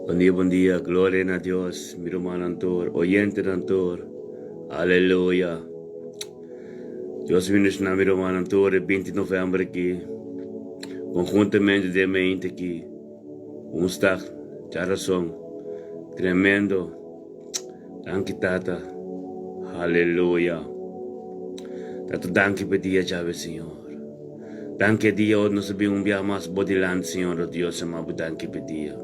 Bon dia, bon dia, gloria na Dios, mi rumannan tur, oyentenan tur, aleluya. Dios bendiciona mi rumannan tur e 20 november aki, conhuntamente den mente aki, woensdag, djarason, tremendo, danki Tata, aleluya. Tata danki pa e dia djawe Señor. Danki e dia ora nos a bin un bia mas bo dilanti, Señor, o Dios, ama bo danki p'e dia.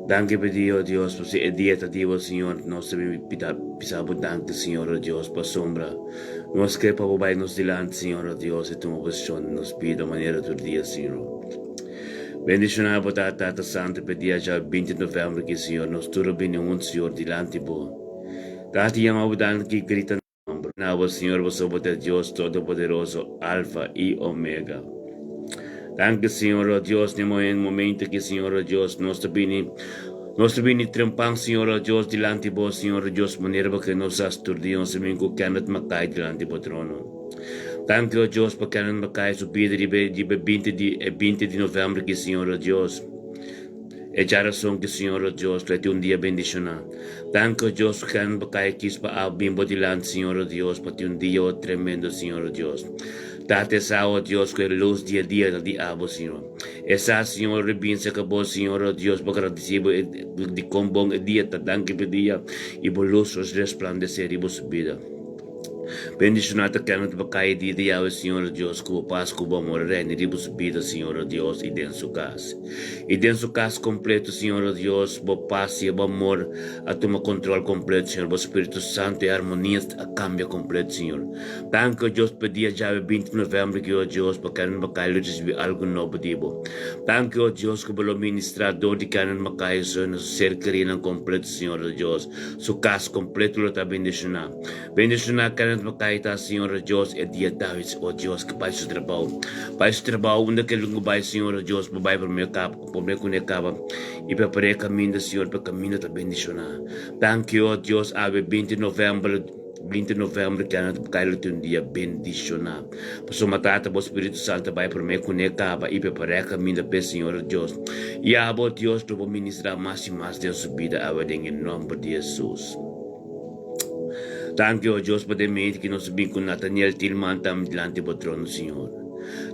Danki p'e dia, o Dios, pasobra e dia ta di bo, Señor, nos ta bin pida bisa bo danki, Señor, o Dios, pasobra nos kere pa bo bai nos dilanti, Señor, o Dios, i tuma posishon den nos bida manera tur dia, Señor. Bendishoná bo ta, Tata Santu, p'e dia djawe 20 novèmber aki, Señor, nos tur a bini huntu, Señor, dilanti bo. Tata yama bo danki, grita. Na bo, Señor, boso bo ta Dios Todopoderoso, Alfa i Omega. Danki, Señor, o Dios, n'e momento aki, Señor, o Dios, nos ta bini, nos ta bini trempan, Señor, o Dios, dilanti bo, Señor, o Dios, manera bo ke nos hasi tur dia, nos ta bini ku Kenneth Mackay dilanti bo trono. Danki, o Dios, pa Kenneth Mackay su bida riba e riba e binti di e binti di november aki, Señor, o Dios. E djarason ki Señor o Dios lo e tin un dia bendishoná. Danki o Dios ku kende bo kai kis pa a bin bo dilanti Señor o Dios pa tin un dia o tremendo Señor o Dios. Tata e sa o Dios ku e lus di e dia ta di abo Señor. E sa Señor lo bin serka bo Señor o Dios bo gradisi bo di kon bon e dia ta danki pa e dia i bo lus lo resplandesé riba su bida. Bendishoná ta kende ta kai di di Yahweh Señor Dios ku bo pas ku bo amor reina riba su bida Señor Dios i den su kas i den su kas kompleto Señor Dios bo pas i bo amor a tuma kontrol kompleto Señor bo Spiritu Santu i armonia a kambia kompleto Señor danki o Dios pa dia djawe 20 november ki o Dios pa kende no kai lo risibi algu nobo di bo danki o Dios ku bo lo ministra dor di kende no kai su na su ser kerinan kompleto Señor Dios su kas kompleto lo ta bendishoná. Bendiciona Kenneth Mackay ta Señor Dios e dia Davids o Dios ke bai su trabao bai su trabao unda ke lungu bai Señor Dios bo bai prome kaba prome ku ne kaba i prepara e kaminda Señor pa e kaminda ta bendiciona danki o Dios awe 20 november 20 november Kenneth Mackay lo tin un dia bendiciona pasobra Tata bo Spiritu Santo bai prome ku ne kaba i prepara e kaminda p'e Señor Dios i abo Dios lo bo ministra mas i mas den su bida awe den e nomber di Jesus. Danki, o Dios, pa den mente ki nos a bin ku Nathaniel Tilman tambe dilanti bo trono, Señor.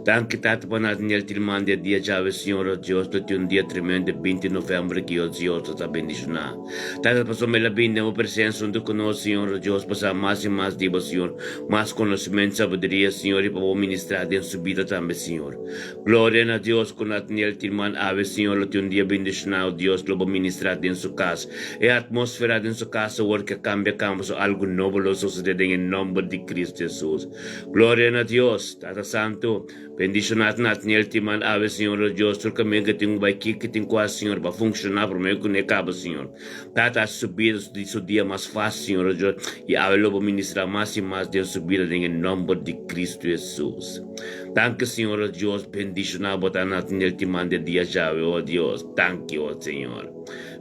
Danki, Tata, pa Nathaniel Tilman di e dia djawe, Señor, o Dios, lo tin un dia tremendo e 20 november ki, o Dios, lo ta bendishoná. Tata, pasobra el a bin den bo presensia huntu ku nos, Señor, o Dios, pa sa mas i mas di bo, Señor, mas konosementu, sabiduria, Señor, i pa bo ministrá den su bida tambe, Señor. Gloria na Dios ku Nathaniel Tilman awe, Señor, lo tin un dia bendishoná, o Dios, lo bo ministrá den su kas. E atmósfera den su kas awor ke kambia kamba so algu nobo lo sosodé den e nòmber di Kristu Hesus. Gloria na Dios! Tata Santu, bendishoná Nathaniel Tilman awe, Señor, o Dios, tur kaminda ke tin ku bai kiko ke tin ku hasi, Señor, ba funshoná promé ku ne kaba, Señor. Tata, hasi su bida di su dia mas fásil, Señor, o Dios, i awe lo bo ministrá mas i mas den su bida den e nòmber di Kristu Hesus. Danki Señor o Dios bendiciona bo ta Nathaniel Timan de dia djawe o Dios danki o Señor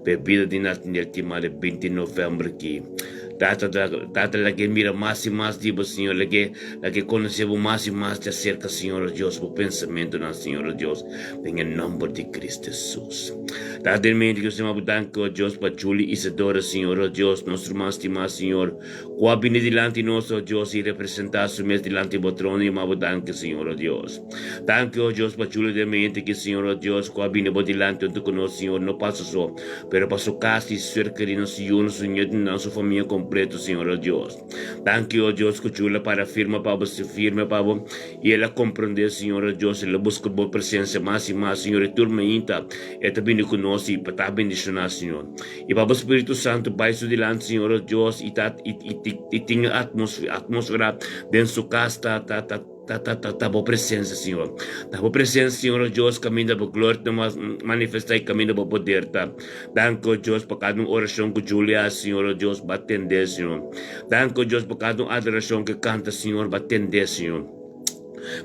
pe bida di Nathaniel Timan de 20 november ki tata tata lage mira mas y mas di bo Señor lage lage conoce bo mas y mas de acerca Señor o Dios bo pensamentonan Señor o Dios den e nomber di Cristo Jesus Tata den mente ki nos bo danki o Dios pa Julie Isadora Señor o Dios nos ruman stima Señor Ku a bini dilanti nos, o Dios, i representá su mes dilanti bo trono i yama bo danki, Señor, o Dios. Danki, o Dios, pa chulo den mente ki, Señor, o Dios, ku a bini bo dilanti huntu ku nos, Señor, no pa su so, pero pa su kas i su ser kerido, su yunan, su ñetunan, su famia kompleto, Señor, o Dios. Danki, o Dios, ku chulo a para firme pa bo, firme pa bo, i el a komprendé, Señor, o Dios, el a buska bo presensia mas i mas, Señor, i tur mainta e ta bini ku nos i pa ta bendishoná, Señor. I pa bo Spiritu Santu bai su dilanti, Señor o Dios, i ta i i i tin e atmosfera den su kas ta ta ta ta ta ta ta bo presensia, Señor. Ta bo presensia, Señor o Dios, kaminda bo gloria ta manifestá i kaminda bo poder ta. Danki, o Dios, pa kada un orashon ku Julie hasi, Señor o Dios, bo a tendé, Señor. Danki, o Dios, pa kada un adorashon ku e kanta, Señor, bo a tendé, Señor.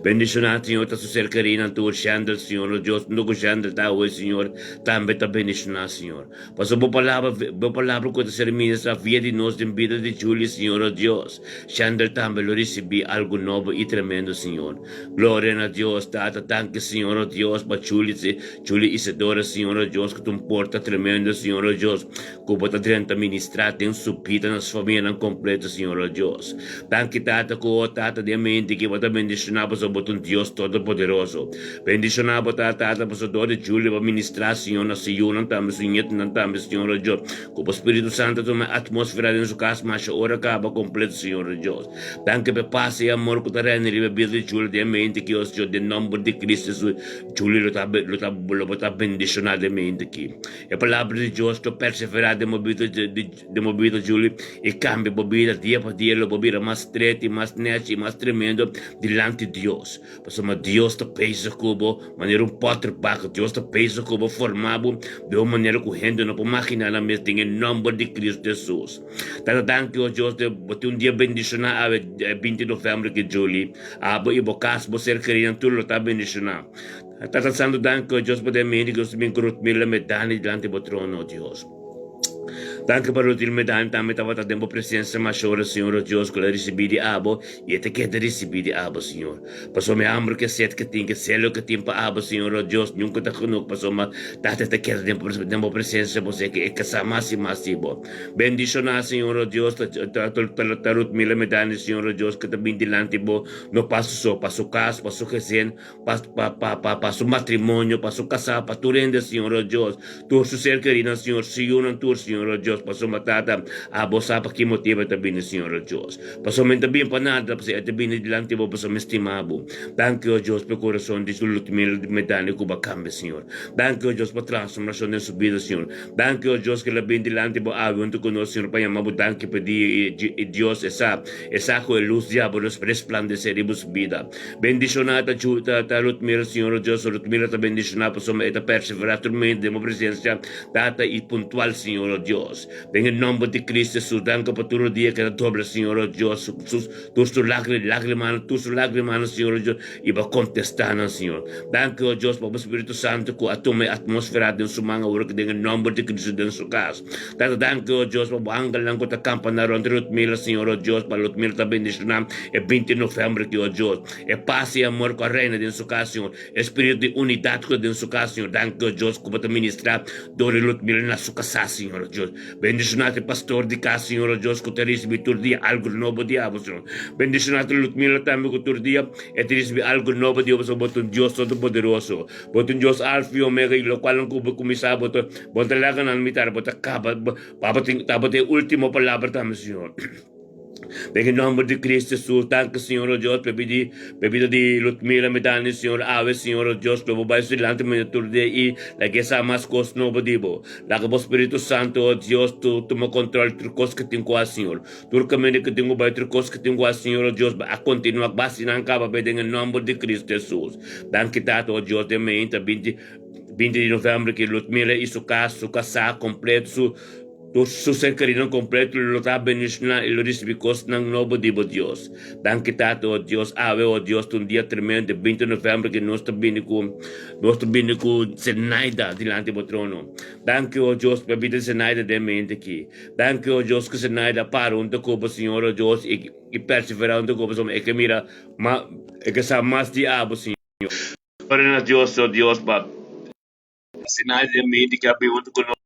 Bendishoná, Señor, ta su ser kerínan tur, Shendel, Señor, nos Dios, huntu ku Shendel ta awe, Señor, tambe ta bendishoná, Señor. Pasobra bo palabra, bo palabra ku ta ser ministrá via di nos den bida di Julie, Señor, nos Dios, Shendel tambe lo risibí algu nobo i tremendo, Señor. Gloria na Dios, Tata, danki, Señor, nos Dios, pa Julie, Julie Isidora, Señor, nos Dios, ku ta un porta tremendo, Señor, nos Dios, Ku bo ta drenta ministrá den su bida na su famianan kompleto, Señor o Dios. Danki, Tata, ku o Tata den mente ki bo ta bendishoná pasobra bo ta un Dios Todopoderoso. Bendishoná bo ta, Tata, pasobra dor di Julio bo a ministrá, Señor, na su yunan tambe, su ñetunan tambe, Señor o Dios. Ku bo Spiritu Santu a tuma e atmósfera den su kas masha ora kaba kompleto, Señor o Dios. Danki pa e pas i amor ku ta reina riba e bida di Julio den mente ki, o Señor, den nòmber di Cristo Hesus, Julio lo ta, lo ta, lo bo ta bendishoná den mente ki. E palabra di Dios lo perseverá den bo bida, den bo bida Julie, i kambia bo bida dia pa dia, lo bo bira mas stret i mas nèchi i mas tremendo dilanti Dios. Pasobra Dios ta bezig ku bo manera un pòterbak, Dios ta bezig ku bo forma bo den un manera ku hende no por maginá nan mes den e nòmber di Cristo Hesus. Tata danki o Dios de bo tin un dia bendishoná awe 20 novèmber ki Julie, abo i bo kas, bo ser kerínan tur lo ta bendishoná. Tata Santu danki o Dios pa den mindi ku nos bin ku Rutmila Medani dilanti bo trono o Dios. Danki pa Rutmila Medani tambe tabata den bo presensia masha ora Señor o Dios ku el a risibí di abo i e ta keda risibí di abo Señor. Pasobra mi hamber ku e set ku tin ku e selo ku tin pa abo Señor o Dios nunka ta genuk pasobra Tata e ta keda den bo presensia bo se ku e kasa mas i mas di bo. Bendishoná Señor o Dios ta Rutmila Medani Señor o Dios ku ta bin dilanti bo no pa su so pa su kas pa su gezin pa pa pa pa pa su matrimonio, pa su kasá, pa tur hende, Señor o Dios, tur su ser kerinan, Señor, su yunan tur, Señor o Dios, pasobra Tata, abo sa pa ki motibu e ta bini, Señor o Dios. Pasobra mi ta bini pa nada, pasobra e ta bini dilanti bo, pasobra mi stima bo. Danki, o Dios, pa e kurason di su Lutmila di Medani ku bo a kambia, Señor. Danki, o Dios, pa transformashon den su bida, Señor. Danki, o Dios, ku el a bini dilanti bo awe huntu ku nos, Señor, pa yama bo danki pa dia i Dios e sa, e sa ku e lus di abo lo resplandesé riba su bida. Bendishoná ta Ju ta ta Rutmira Señor o Dios Rutmira ta bendishoná pasobra e ta perseverá tur mente den bo presensia Tata i puntual Señor o Dios den e nomber di Cristo Jesus danki pa tur o dia ke ta dobla Señor o Dios su su tur su lagri lagrimanan tur su lagrimanan Señor o Dios i bo a kontestá nan Señor danki o Dios pa bo Spiritu Santo ku a tuma e atmosfera den su man awor den e nomber di Cristo den su kas Tata danki o Dios pa bo angelnan ku ta kampa na rònt Rutmila Señor o Dios pa Rutmila ta bendishoná E 20 november ki o Dios, e pas i amor ku a reina den su kas, Señor, e spiritu di unidat ku ta den su kas, Señor, danki o Dios ku bo ta ministrá dor di Ludmila na su kasá, Señor o Dios. Bendishoná te pastor di kas, Señor o Dios, ku ta risibí tur dia algu nobo di abo, Señor. Bendishoná te Ludmila tambe ku tur dia e ta risibí algu nobo di abo, pasobra bo ta un Dios todopoderoso. Bo ta un Dios Alfa i Omega i lokualnan ku bo kuminsá bo ta bo ta laga nan mitar, bo ta kaba, bo tin ta bo tin e último palabra tambe, Señor. Den e nomber di Cristo Jesus, danki Señor o Dios, p'e bidi, p'e bida di Ludmila Medani, Señor, awe Señor o Dios, lo bo bai su dilanti manera tur dia i laga e sa mas kos nobo di bo. Laga bo Spiritu Santo, o Dios, tu tuma kontrol di tur kos ku tin ku hasi, Señor. Tur kaminda ku tin ku bai, tur kos ku tin ku hasi, Señor o Dios, bai a kontinua basi nan kaba bai den e nomber di Cristo Jesus. Danki Tata, o Dios, den mainta 20, 20 di november ki Ludmila i su kas, su kasá kompleto, su. Tur su ser kerinan kompleto lo ta bendishoná i lo risibí kosnan nobo di bo Dios. Danki Tata, o Dios, awe, o Dios, ta un dia tremendo, e 20 november ki nos ta bini ku nos ta bini ku Zenaida dilanti bo trono. Danki, o Dios, pa e bida di Zenaida den mente aki. Danki, o Dios, ku Zenaida a para huntu ku bo, Señor, o Dios, i i perseverá huntu ku bo, pasobra e ke mira ma e ke sa mas di abo, Señor. Gloria na Dios, o Dios, pa. Asina den mente ki a bin huntu ku nos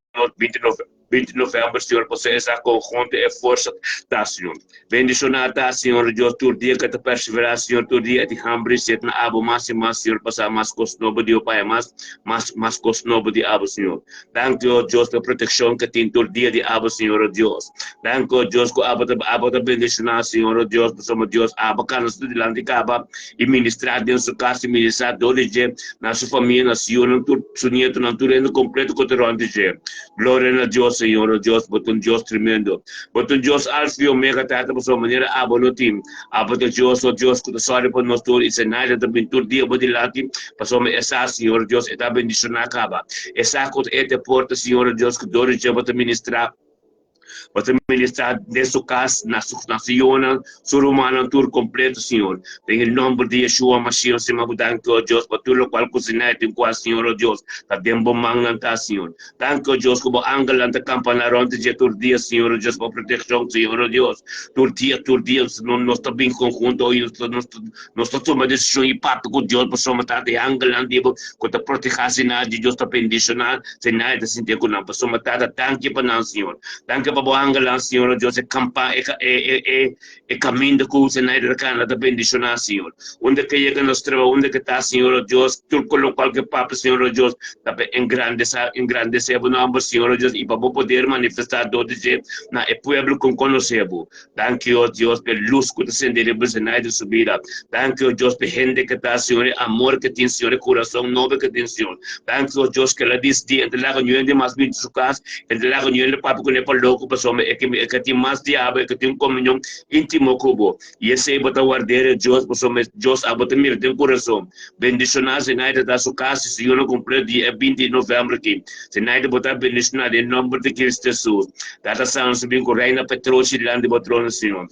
20 november, Señor, pasobra esa konhunto e forsa ta, Señor. Bendishoná ta, Señor Dios, tur dia ku ta perseverá, Señor, tur dia e tin hamber i set na abo mas i mas, Señor, pasá mas kos nobo di bo Pai, mas, mas, mas kos nobo di abo, Señor. Danki, o Dios, pa e protekshon ku tin tur dia di abo, Señor, o Dios. Danki, o Dios, ku abo ta, abo ta bendishoná, Señor, o Dios, pasobra, Dios, abo kana su dilanti kaba i ministrá den su kas i ministrá dor di dje na su famia, na su yunan, tur su nietonan, tur hende kompleto ku ta rònt di dje. Gloria na Dios, Señor, o Dios, bo ta un Dios tremendo. Bo ta un Dios Alfa i Omega, Tata, pasobra manera abo no tin. Abo ta Dios, o Dios, ku ta sòri pa nos tur i Zenaida ta bin tur dia bo dilanti, pasobra e sa, Señor, o Dios, e ta bendishoná kaba. E sa ku ta e te porta, Señor, o Dios, ku dor di dje bo ta ministrá, bo ta. ministrá den su kas, na su na su yunan, su rumannan tur kompleto, Señor. Den e nòmber di Yeshua Mashiach, Señor, mi danki, o Dios, pa tur lokual ku Sinai tin ku hasi, Señor, o Dios, ta den bo mannan ta, Señor. Danki, o Dios, ku bo angelnan ta kampaná rònt di dje tur dia, Señor, o Dios, pa protekshon, Señor, o Dios. Tur dia, tur dia, nos ta bin konhunto, i nos ta tuma desishon i papia ku Dios, pasobra ta e angelnan di bo ku ta protehá Sinai di Dios ta bendishoná Sinai ta sinti ku nan. Pasobra Tata, danki pa nan, Señor. Danki pa bo angelnan, Señor, o Dios, e kampa, e, e, e, e, e kaminda ku Sinai ta kana ta bendishoná, Señor. Unda ke yega nos trabou, unda ke ta, Señor, o Dios, tur ku lokual ke papia, Señor, o Dios, ta pa engrandesá, engrandesé bo nòmber, Señor, o Dios, i pa bo poder manifestá dor di dje na e pueblo ku konosé bo. Danki, o Dios, p'e lus ku ta sende riba Zenaida su bida. Danki, o Dios, p'e hende ke ta, Señor, e amor ke tin, Señor, e kurason nobe ke tin, Señor. Danki, o Dios, ke el a disidí e ta laga niun hende mas binti su kas, e ta laga niun hende papia kuné pa loko, pasobra e ke e ke tin mas diabel, e ke tin un komunion íntimo ku bo. I esei bo ta ward'é, Dios, pasobra Dios abo ta mira den kurason. Bendishoná Zenaida ta su kas i su yunan kompleto dia e 20 di novèmber aki. Zenaida bo ta bendishoná den nòmber di Kristu Hesus. Tata Santu bin ku Reina Petrochi dilanti di bo trono Señor.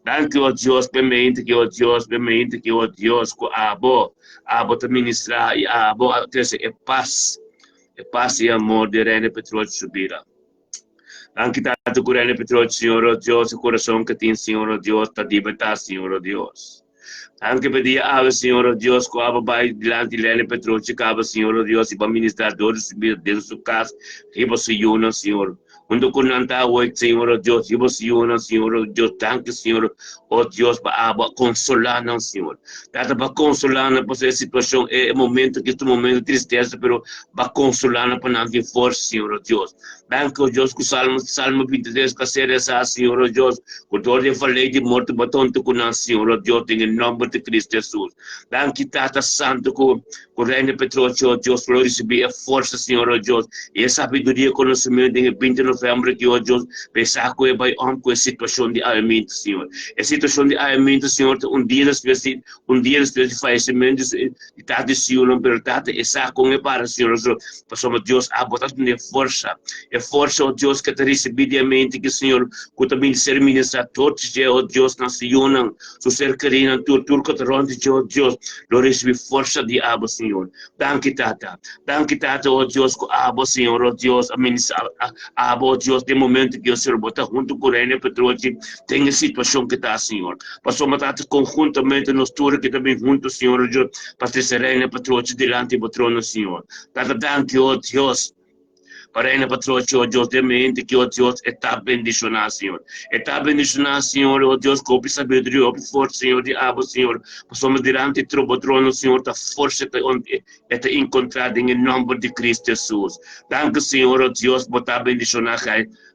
Danki o Dios p'e mente ki o Dios p'e mente ki o Dios ku abo abo ta ministrá i abo a trese e pas e pas i amor di Reina Petrochi su bida. Danki Tata ku Reina Petrochi Señor o Dios e kurason ke tin Señor o Dios ta libertá Señor o Dios. Danki pa dia awe, Señor, o Dios, ku abo bai dilanti Lene Petrucci kaba, Señor, o Dios, i pa ministrá dor di su bida den su kas, riba su yunan, Señor. Huntu ku nan ta awe, Señor, o Dios, riba su yunan, Señor, o Dios. Danki, Señor, o Dios, pa abo a konsolá nan, Señor. Tata, pa konsolá nan pasobra e situashon, e momento aki ta un momento di tristesa, pero pa konsolá nan pa nan tin forsa, Señor, o Dios. Danki, o Dios, ku Salmo, Salmo 23 ta ser resá, Señor, o Dios, ku dor di e valei di morto bo ta huntu ku nan, Señor, o Dios, den e nòmber di Cristo Hesus. Danki, Tata Santu, ku, ku Reina Petrochi, o Dios, lo risibí e forsa, Señor, o Dios, i e sabiduria i konosementu den e 20 novèmber aki, o Dios, pa e sa ku e bai òm ku e situashon di awementu, Señor. E situashon di awementu, Señor, ta un dia despues di, un dia despues di fayesimentu di Tata di Siunan, pero Tata, e sa kon e para, Señor, o Dios, Pasobra Dios abo ta duna e forsa, e forsa, o Dios, ke ta risibí di e mente ki, Señor, ku ta bini ser ministrá tur dje, o Dios, na su yunan, su ser kerínan, tur, tur ku ta rònt di dje, o Dios, lo risibí forsa di abo, Señor. Danki, Tata. Danki, Tata, o Dios, ku abo, Señor, o Dios, a ministrá abo, o Dios, den momento ki, o Señor, bo ta huntu ku Reina Petrochi den e situashon ke ta, Señor. Pasobra, Tata, konhuntamente nos tur aki ta bin huntu, Señor, o Dios, pa trese Reina Petrochi dilanti bo trono, Señor. Tata danki, o Dios, pa Reina Patrochi, o Dios, den mente ki, o Dios, e ta bendishoná, Señor. E ta bendishoná, Señor, o Dios, ku hopi sabiduria, hopi forsa, Señor, di abo, Señor, pasobra dilanti bo trono, Señor, ta forsa ta e ta enkontrá den e nòmber di Cristo Hesus. Danki, Señor, o Dios, bo ta bendishoná,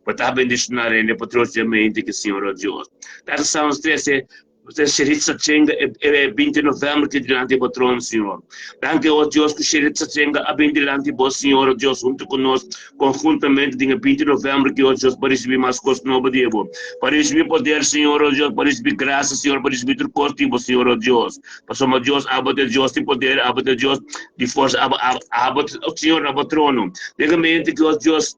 bo ta bendishoná Reina Patrochi den mente ki, Señor, o Dios. Tata Salmos 13. Bo Sheritsa Chenga e e 20 november ki dilanti bo trono, Señor. Danki, o Dios, ku Sheritsa Chenga a bin dilanti bo, Señor, o Dios, huntu ku nos konhuntamente den e 20 november ki, o Dios, pa risibí mas kos nobo di bo. Pa risibí poder, Señor, o Dios, pa risibí grasa, Señor, pa risibí tur kos di bo, Señor, o Dios. Pasobra, Dios, abo ta e Dios di poder, abo ta e Dios di forsa, abo, abo, abo ta, Señor, na bo trono. Den e mente ki, o Dios,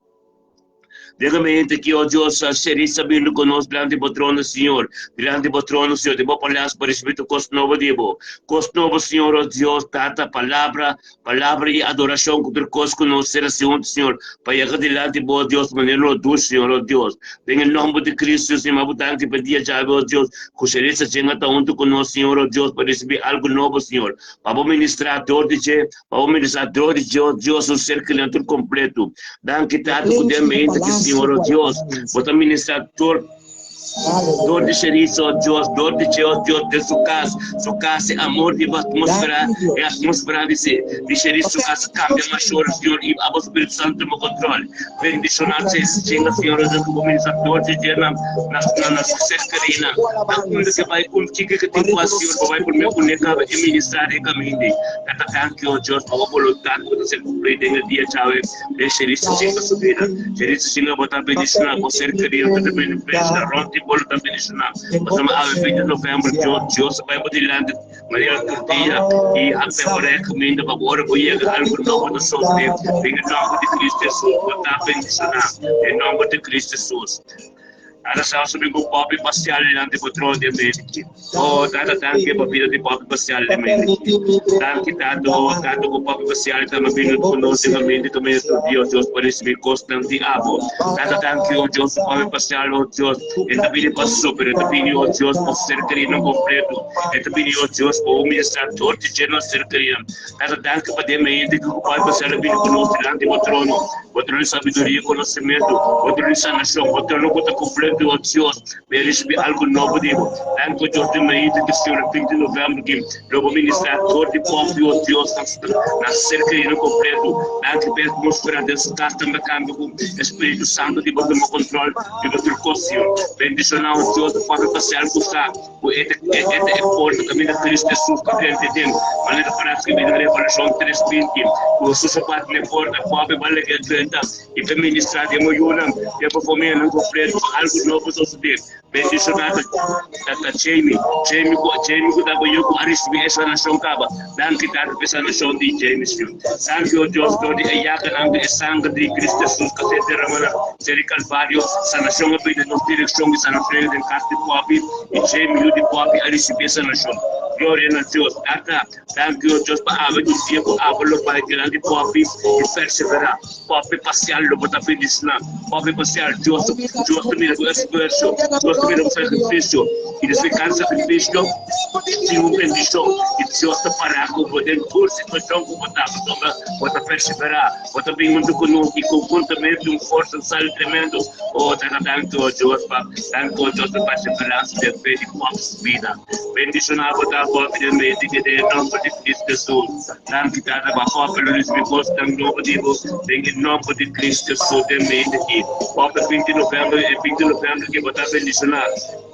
Déjame hende ki, oh Dios, a seri sabiendo ku nos dilanti bo trono, Señor. Dilanti bo trono, Señor, di bo palacio pa recibi tur kos nobo di bo. Kos nobo, Señor, oh Dios, Tata, palabra, palabra i adoracion ku tur kos ku nos ser hasi huntu, Señor, pa yega dilanti bo, oh Dios, manera no dushi, Señor, oh Dios. Den e nomber di Cristo, Señor, ma bo danki pa e dia djawe, oh Dios, ku seri sa jenga ta huntu ku nos, Señor, oh Dios, pa recibi algo nobo, Señor. Pa bo ministra dor di dje, Pa bo ministrador di Dios, Dios un ser criatur completo. Danki Tata cu den mente ki Señor o Dios, bo ta ministra tur dor di sherizo o Dios, dor di dje o Dios den su cas, su cas e amor di bo atmosfera, e atmosfera di si di sherizo su cas cambia mashor Señor y abo Spiritu Santo tuma control. Bendiciona chinga Señor o Dios cu bo ministra dor di dje na na na su ser kerina. Na unda ke bai un chike ke tin cu Señor bo bai prome cu ne caba e ministrar e caminde. Ta danki, o Dios, pa bo boluntat ku ta ser kumplí den e dia djawe den Sherishi Singh su bida. Sherishi Singh, bo ta bendishoná bo ser kerido, ta bendishoná rònt di bo lo ta bendishoná. Pasobra awe 20 di novèmber, Dios, Dios a bai bo dilanti manera tur dia i a prepará e kaminda pa bo ora bo yega algu nobo ta sosodé den e nòmber di Kristu Hesus. Bo ta bendishoná den nòmber di Kristu Hesus. Tata sa subi ku popi pasial dilanti bo trono di América. Oh, Tata, danki pa bida di popi pasial di América. Danki, Tata, oh, Tata, ku popi pasial ta bini ku nos den ambiente kaminda tur dia, oh Dios, pa risibí kosnan di abo. Tata, danki, oh Dios, ku popi pasial, oh Dios, e ta bini pa super, e ta bini, oh Dios, pa ser kerinan kompleto. E ta bini, oh Dios, pa un ministrador di dje nos ser kerinan. Tata, danki pa den mente ku Pai pa ser bini ku nos dilanti bo trono. Bo trono di sabiduria i konosementu, bo trono di sanashon, bo trono ku ta kompleto, o Dios. Mi a risibí algu nobo di bo. Danki, o Dios, den mente di Señor, 20 di novèmber ki lo bo ministrá dor di pòpio, o Dios, na ser kerido kompleto. Danki pa e atmósfera den su kas tambe kambia ku e Spiritu Santu di bo tuma kontròl riba tur kos, Señor. Bendishoná, o Dios, bo pòpio pa ser ku sa. Ku e ta e ta e porta kaminda Kristu Hesus ta drenta den. Manera para skribí den Revelashon tres 20, ku Hesus a bati na e porta, pobe bale ke a drenta i ta ministrá den bo yunan, den bo famianan kompleto pa algu nobo sosodé. Bendishoná ta ta ta Jamie, Jamie ku Jamie ku ta bo yu ku a risibí e sanashon kaba. Danki Tata pa e sanashon di Jamie, Señor. Danki, o Dios, dor di e yaganan di e sanger di Kristu Hesus ka ser derama na ser di Kalvario, sanashon a bini den nos direkshon i sanashon den kas di pobi. I dje mi yu di popi a risibí e sanashon. Gloria na Dios! Tata, danki o Dios pa awe di dia ku abo lo bai dilanti popi i perseverá. Popi pasial lo bo ta bendishoná. Popi pasial, Dios ta Dios ta mira bo esfuerso, Dios ta mira bo sakrifisio. I despues di kada sakrifisio tin un bendishon. I Dios ta pará ku bo den tur situashon ku bo ta, pasobra bo ta perseverá. Bo ta bin huntu ku nos i konhuntamente un forsa sali tremendo. O Tata, danki o Dios pa danki o Dios pa perseveransa den fe di Pòp su bida. Bendishoná bo ta Pòp den medio di den e nòmber di Kristu Hesus. Danki Tata pa Pòp lo risibí kosnan nobo di bo den e nòmber di Kristu Hesus den medio di Pòp e 20 novèmber e 20 novèmber ke bo ta bendishoná.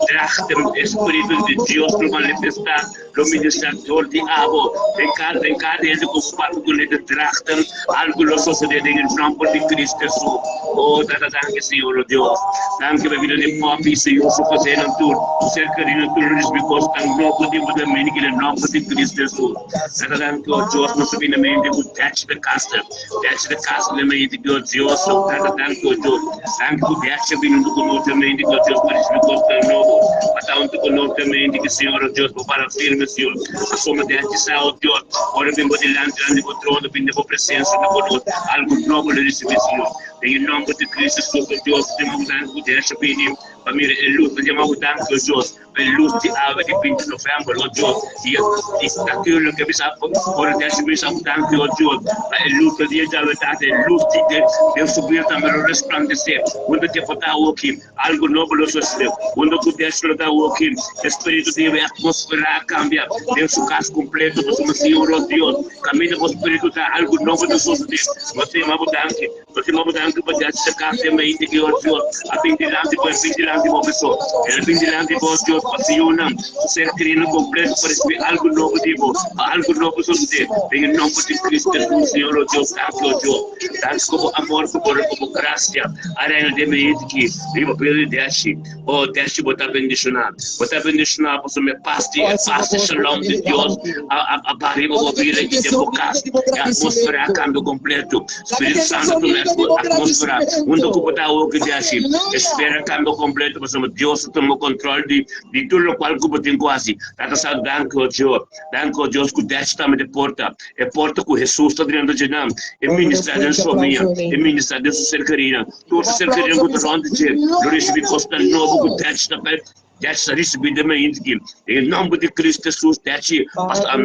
Drachten e Spiritu di Dios lo manifestá. Lo ministra dor di abo. Den kada den kada hende ku papia ku leta drachten, algu lo sosodé den e nòmber di Cristo Hesus. O Tata danki Señor o Dios. Danki pa bida di papi i Señor su kasenan tur, su ser kerido tur lo risibí kosnan nobo di bo Dominiki den nòmber di Cristo Hesus. Tata danki o Dios nos ta bini mente ku Dutch de Caster. Dutch de Caster den mente di o Dios. Tata danki o Dios. Danki ku Dutch a bini huntu ku nos den mente di o Dios pa risibí kosnan nobo. Pa ta huntu ku nos den mente di Señor o Dios. Bo para firme, Señor. Pasobra den kisa, o Dios, ora bin bo dilanti, dilanti bo trono, bin den bo presensia, na bo nos algu nobo lo risibí, Señor. Den e nomber di Cristo Jesus, o Dios, nos yama bo danki ku derecho bini pa mira e lus. Nos yama bo danki, o Dios, pa e lus di awe di 20 november, o Dios. I i aki loke bisa, ora derecho bini, sa bo danki, o Dios, pa e lus di dia djawe, Tata, e lus di den su bida tambe lo resplandesé. Unda ke bo ta awoki, Algu nobo lo sosodé. Unda ku Dios lo ta woki, e spiritu di e atmosfera a kambia den su kas kompleto. Pasobra Señor nos Dios, kaminda bo spiritu ta, algu nobo ta sosodé. Nos ta yama bo danki. Nos ta yama bo danki pa Dios ta kas den mente di nos Dios a bin dilanti bo, e bin dilanti bo beso. El a bin dilanti bo, Dios, pa siñonan su ser kerido kompleto pa risibí algu nobo di bo, pa algu nobo sosodé. Den e nomber di Cristo Jesus, Señor nos Dios, danki, o Dios. Danki ku bo amor, ku bo ku bo grasia a reina den mi hende ki riba bida di Deshi. Oh, Deshi, bo ta bendishoná. Bo ta bendishoná pasobra e pas di e pas di shalom di Dios a a a baha riba bo bida i den bo kas. E atmosfera a kambia kompleto. Spiritu Santu tuma e atmosfera huntu ku bo ta awor ki Deshi. E sfera a kambia kompleto pasobra Dios a tuma kontrol di di tur lokual ku bo tin ku hasi. Tata sa danki, oh Dios. Danki, oh Dios, ku Deshi ta mete porta. E porta ku Hesus ta drenta dje nan, e ministrá den su famia, e ministrá den su serkerinan. Tur su serkerinan ku ta rònt di dje lo risibí kosnan nobo ku Dèchi ta bai, Dèchi ta risibí den mainti aki. Den e nòmber di Kristu Hesus, Dèchi, pasa,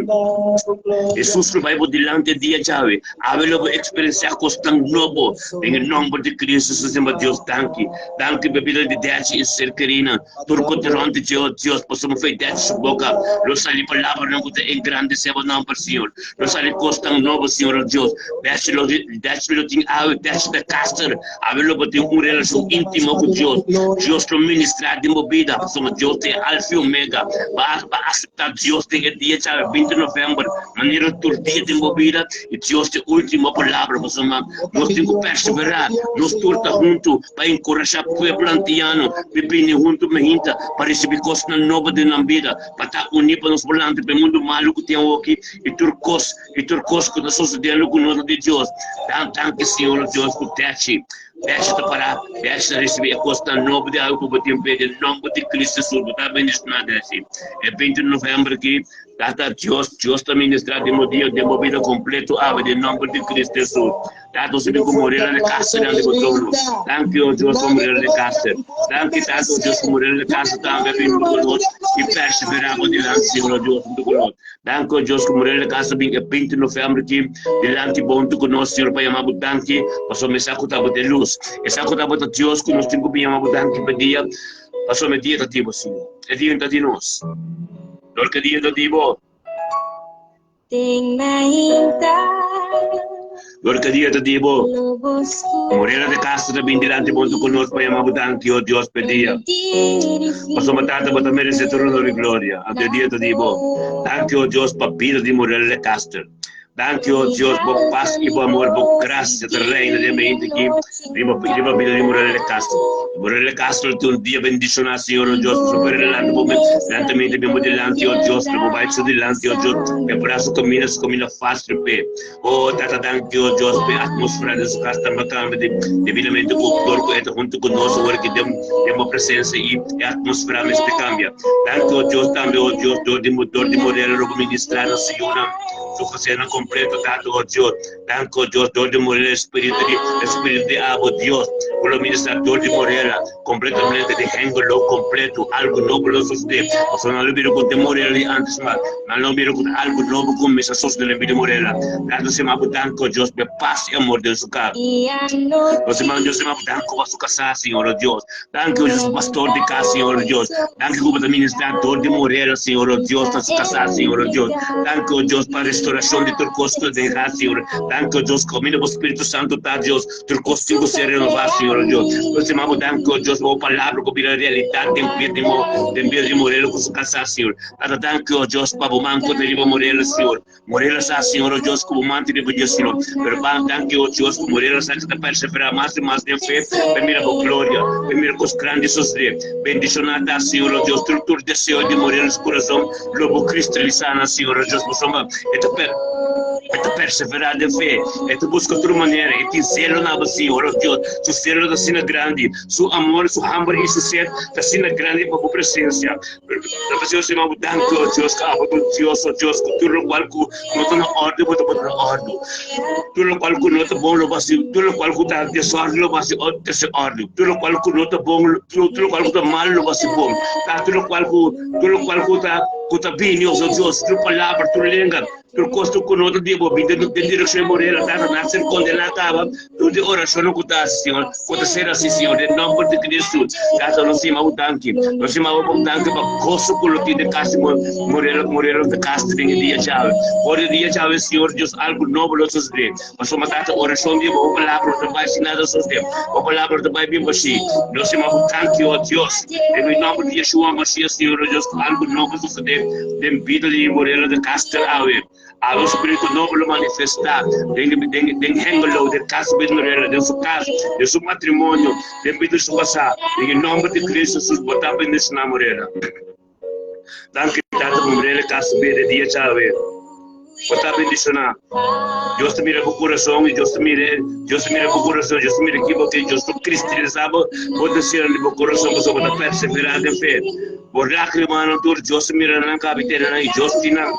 Hesus lo bai bo dilanti e dia djawe. Awe lo bo eksperensiá kosnan nobo den e nòmber di Kristu Hesus. Señor Dios, danki. Danki pa e bida di Dèchi i su serkerinan. Tur ku ta rònt di dje, o Dios, pasobra fe dèt su boka lo sali palabranan ku ta engrandesé bo nòmber, Señor. Lo sali kosnan nobo, Señor, o Dios. Dèt lo dèt lo tin awe, dèt ta kaster. Awe lo bo tin un relashon íntimo ku Dios. Dios lo ministrá den bo bida, pasobra. pasobra Dios ta e Alfa i Omega. Bo a aseptá Dios den e dia djawe 20 novèmber manera tur dia den bo bida i Dios ta e último palabra pasobra nos tin ku perseverá. Nos tur ta huntu pa enkurashá pueblo antiano pa bini huntu mehinta pa risibí kosnan nobo den nan bida, pa ta uní pa nos por lanta pa e mundu malu ku tin awoki i tur kos i tur kos ku ta sosodiendo ku no ta di Dios. Danki Señor Dios ku Betsy. Betsy ta pará, Betsy ta risibí e kosnan nobo di awe ku bo tin p'e den nòmber di Kristu Hesus. Bo ta bendishoná, Betsy. E 20 di novèmber akí, Tata Dios, Dios ta ministrá den bo dia, den bo bida kompleto awe den nòmber di Kristu Hesus. Tata, nos ta bin ku Morela de Castro dianti bo trono. Danki, o Dios, pa Morela de Castro. Danki, Tata, o Dios, ku Morela de Castro tambe a bin huntu ku nos i perseverá bo dilanti, Señor, o Dios, huntu ku nos. Danki, o Dios, ku Morela de Castro bin e 20 novèmber aki dilanti bo huntu ku nos, Señor, pa yama bo danki, pasobra mi sa ku ta bo ta e lus. E sa ku ta bo ta Dios ku nos tin ku bin yama bo danki pa dia, pasobra e dia ta di bo, Señor. E dia no ta di nos. Dor ku e dia ta di bo. Dor ku e dia ta di bo. Morela de Castro ta bin dilanti bo huntu ku nos pa yama bo danki, o Dios, pa e dia. Pasobra Tata, bo ta meresé tur honor i gloria. Anto e dia ta di bo. Danki, o Dios, pa bida di Morela de Castro. Danki, o Dios, bo pas i bo amor, bo grasia ta reina den mente aki riba riba bida di Morel de Castro. Morel de Castro tin un dia bendishoná, Señor, o Dios, pasobra por delante bo lantamente bin bo dilanti, o Dios, lo bo bai su dilanti, o Dios, prepará su kaminda, su kaminda fásil p'e. O Tata, danki, o Dios, p'e atmósfera den su kas ta kambia debidamente ku dor ku e ta huntu ku nos awor aki den den bo presensia i e atmósfera mester kambia. Danki, o Dios, tambe, o Dios, dor di dor di Morel lo bo ministrá na su yunan. Su cosena completo, Tata, oh Dios. Dank, oh Dios, dor di Morela, Espíritu di, Espíritu di abo, Dios. Ku lo ministra dor di Morela, completamente di hengelo completo, algo nobo lo sucede. Pasobra nan lo bira ku te Morela di antes mas. Nan lo bira ku algo nobo kuminsa sucede den bida di Morela. Tata, nos yama bo dank, oh Dios, pa e pas i amor den su kas. Nos yama, nos yama bo dank pa su kasá, Señor, oh Dios. Danki, oh Dios, pastor di kas, Señor, oh Dios. Danki ku bo ta ministrá dor di Morela, Señor, oh Dios, na su kasá, Señor, oh Dios. Danki, oh Dios, pa restaurashon di tur kos ku den kas, Señor. Danki, oh Dios, kaminda bo Spiritu Santu ta, Dios, tur kos tin ku ser renová, Señor, oh Dios. Nos yama bo danki, oh Dios, pa bo palabra ku bira realidat den bida di mo, den bida di Morela ku su kasá, Señor. Tata, danki, oh Dios, pa bo man ku ta riba Morela, Señor. Morela sa, Señor, o Dios, ku bo mante riba dje, Señor. Pero ban danki, o Dios, ku Morela sa ku ta perseverá mas i mas den fe pa mira bo gloria, pa mira kos grandi sosodé. Bendishoná ta, Señor, o Dios, tur tur deseo di Morela su kurason lo bo kristalisá nan, Señor, o Dios, pasobra e ta per e ta perseverá den fe, e ta buska tur manera, e tin zelo na bo, Señor, o Dios. Su zelo ta asina grandi, su amor, su hamber i su sed ta asina grandi pa bo presensia. Ta p'esei nos yama bo danki, o Dios, ku abo ta un Dios, o Dios, ku tur lokual ku no ta na òrdu bo ta pone na òrdu. Tur lokual ku no ta bon lo bo hasi, tur lokual ku ta desòrdu lo bo hasi trese òrdu. Tur lokual ku no ta bon, tur lokual ku ta malu lo bo hasi bon. Ta tur lokual ku, tur lokual ku ta, ku ta bini, o Dios, tur palabra, tur lenga. Tur kos ku no ta di bo bin den direkshon di moré, la tata nan ser kondená kaba tur di orashonnan ku ta hasi, Señor, ku ta ser hasi, Señor, den nòmber di Kristu. Tata, nos yama bo danki. Nos yama bo danki pa goso ku lo tin den kas di moré, moré lo ta kas den e dia djawe. For di e dia djawe, Señor Dios, algu nobo lo sosodé. Pasobra, Tata, orashon di bo palabra no ta bai sin nada sosodé. Bo palabra no ta bai bin bashí. Nos yama bo danki, o Dios, den e nòmber di Yeshua Mashiach, Señor, o Dios, ku algu nobo sosodé. Den bida di Morelo de Castro awe, awe spiritu nobo lo manifestá den den den Hengelo, den kas di Morelo, den su kas, den su matrimonio, den bida di su kasá. Den e nòmber di Cristo Jesus bo ta bendishoná Morelo. Danki Tata pa Morelo de Castro bida e dia djawe. Bo ta bendishoná. Dios ta mira bo kurason i Dios ta mira Dios ta mira bo kurason, Dios ta mira ki bo ke, Dios ta kristalisá bo bo deseonan di bo kurason pasobra bo ta perseverá den fe. Bo lágrimanan tur Dios ta mira nan kabi tene nan i Dios tin nan.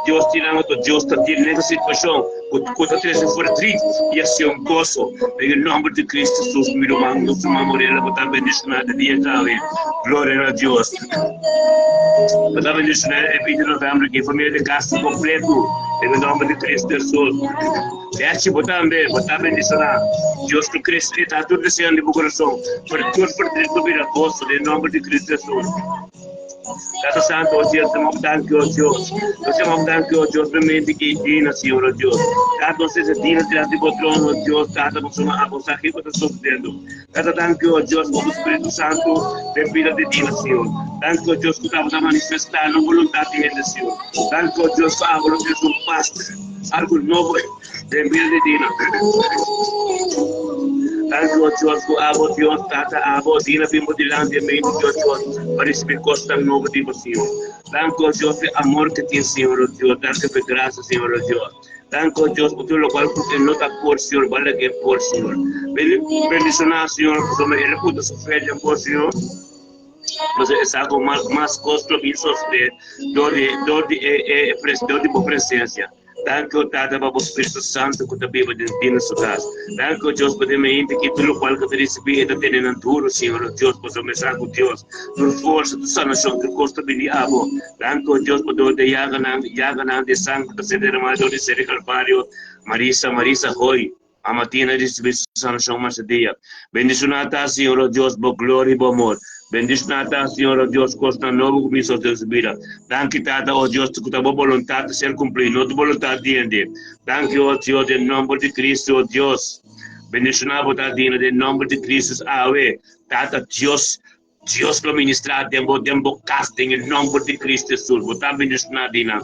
Dios tin nan anto Dios ta deal den e situashon ku ku ta trese verdriet i hasi un goso. Den e nòmber di Cristo Jesus mi ruman, nos ruman Morela bo ta bendishoná den dia djawe. Gloria na Dios. Bo ta bendishoná e 20 di novèmber ki e familia di Castro kompleto den e nòmber di Cristo Jesus. Bèchi bo tambe bo ta bendishoná. Dios ku Cristo e ta tur deseonan di bo kurason. Por tur verdriet bo bira goso den e nòmber di Cristo Jesus. Tata Santu, o Dios, nos danki, o Dios. Nos yama danki, o Dios, pa mente ki dina, Señor, o Dios. Tata, nos ese dina dilanti bo trono, o Dios, Tata, nos suma abo sa kiko ta sucediendo. Tata, danki, o Dios, pa bo Spiritu Santu den bida di dina, Señor. Danki, o Dios, ku tabata manifesta no voluntad di hende, Señor. Danki, o Dios, pa abo lo trese un pas, algo nobo den bida di dina. Danki, o Dios, ku abo, Dios, Tata, abo, dina bin bo dilanti e mente di o Dios, pa ricibi cosnan nobo di bo, Señor. Danki, o Dios, p'e amor ke tin, Señor, o Dios. Danki p'e gracia, Señor, o Dios. Danki, o Dios, pa tur locual ku e no ta por, Señor, bal lag'é por, Señor. Bendicioná, Señor, pasobra el a punta su fe den bo, Señor. Entonces, es algo mas, mas cos lo bin sosodé dor di, dor di e, e, dor di bo presencia. Danki, o Tata, pa bo Spiritu Santu ku ta biba den dina su kas. Danki, o Dios, pa den mente ki tur lokual ku ta risibí e ta tene nan duru, Señor, o Dios, pasobra mi sa ku Dios, tur forsa, tur sanashon, tur kos ta bini abo. Danki, o Dios, pa dor di e yaganan, yaganan di sanger ku ta ser deramá dor di ser di Kalvario. Marisa, Marisa Hoy. Amatina risibí su sanashon masha dia. Bendishoná ta, Señor, o Dios, bo gloria i bo amor. Bendishoná ta, Señor, o Dios, kosnan nobo ku bin sosdé su bida. Danki, Tata, o Dios, ku ta bo boluntat ta ser kumplí, no tu boluntat di hende. Danki, o Dios, den nòmber di Kristu, o Dios. Bendishoná bo ta, Dina, den nòmber di Kristus. Awe, Tata Dios, Dios lo ministrá den bo, den bo kas, den e nòmber di Kristu Hesus. Bo ta bendishoná, Dina.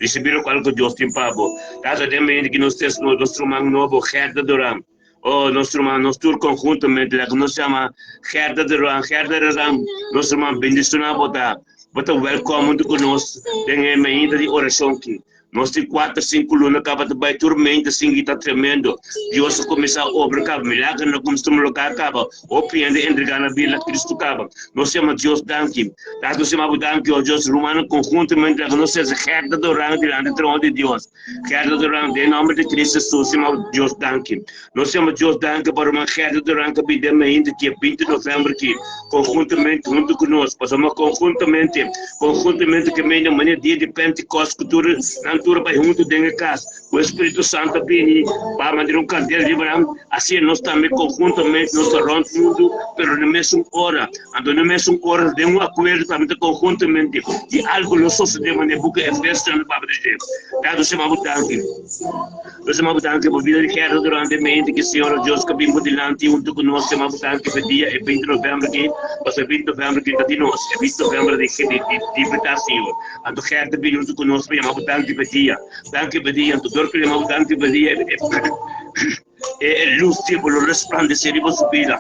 Risibí lokual ku Dios tin pa bo. Tata, den mente ki nos tes nos ruman nobo, Gerda Duran. Oh, nos ruman, nos tur konhuntamente, laga nos yama Gerda Duran, Gerda Duran, nos ruman, bendishoná bo ta. Bo ta wèlkòm huntu ku nos den e mainta di orashon ki. Nos tin kuater, sinku luna kaba ta bai tur mente sin kita tremendo. Dios a kuminsá obra kaba, milagernan a kuminsá tuma lugá kaba. Hopi hende entregá nan bida na Kristu kaba. Nos yama Dios danki. Tata, nos yama bo danki, o Dios, rumannan konhuntamente laga nos sesa Gerda Doran dilanti trono di Dios. Gerda Doran, den nomber di Kristu Hesus, yama bo Dios danki. Nos yama Dios danki pa ruman Gerda Doran ku a bini den mainta ki e binti november ki konhuntamente huntu ku nos. Pasobra konhuntamente, konhuntamente ke mei na manera dia di Pentekost ku tur nan tur a bai huntu den e kas. Ku e Spiritu Santu a bini pa manera un kandel riba nan, asin nos tambe konhuntamente nos ta rònt mundu, pero na mesun ora. Anto na mesun ora den un akuerdo tambe ta konhuntamente i algu lo sosodé manera e buki Efesionan ta papia di dje. Tata, nos yama bo danki. Nos yama bo danki pa bida di gera durante e mente ki Señor nos Dios ka bin bo dilanti huntu ku nos. Yama bo danki pa e dia e binti novèmber aki, pasobra e binti novèmber aki ta di nos, e binti novèmber di di di Señor. Anto gera ta bini huntu ku nos pa yama bo danki pa e dia. Danki pa dia, anto dor ku yama bo danki pa dia, e lus di bo lo resplandesé riba su bida.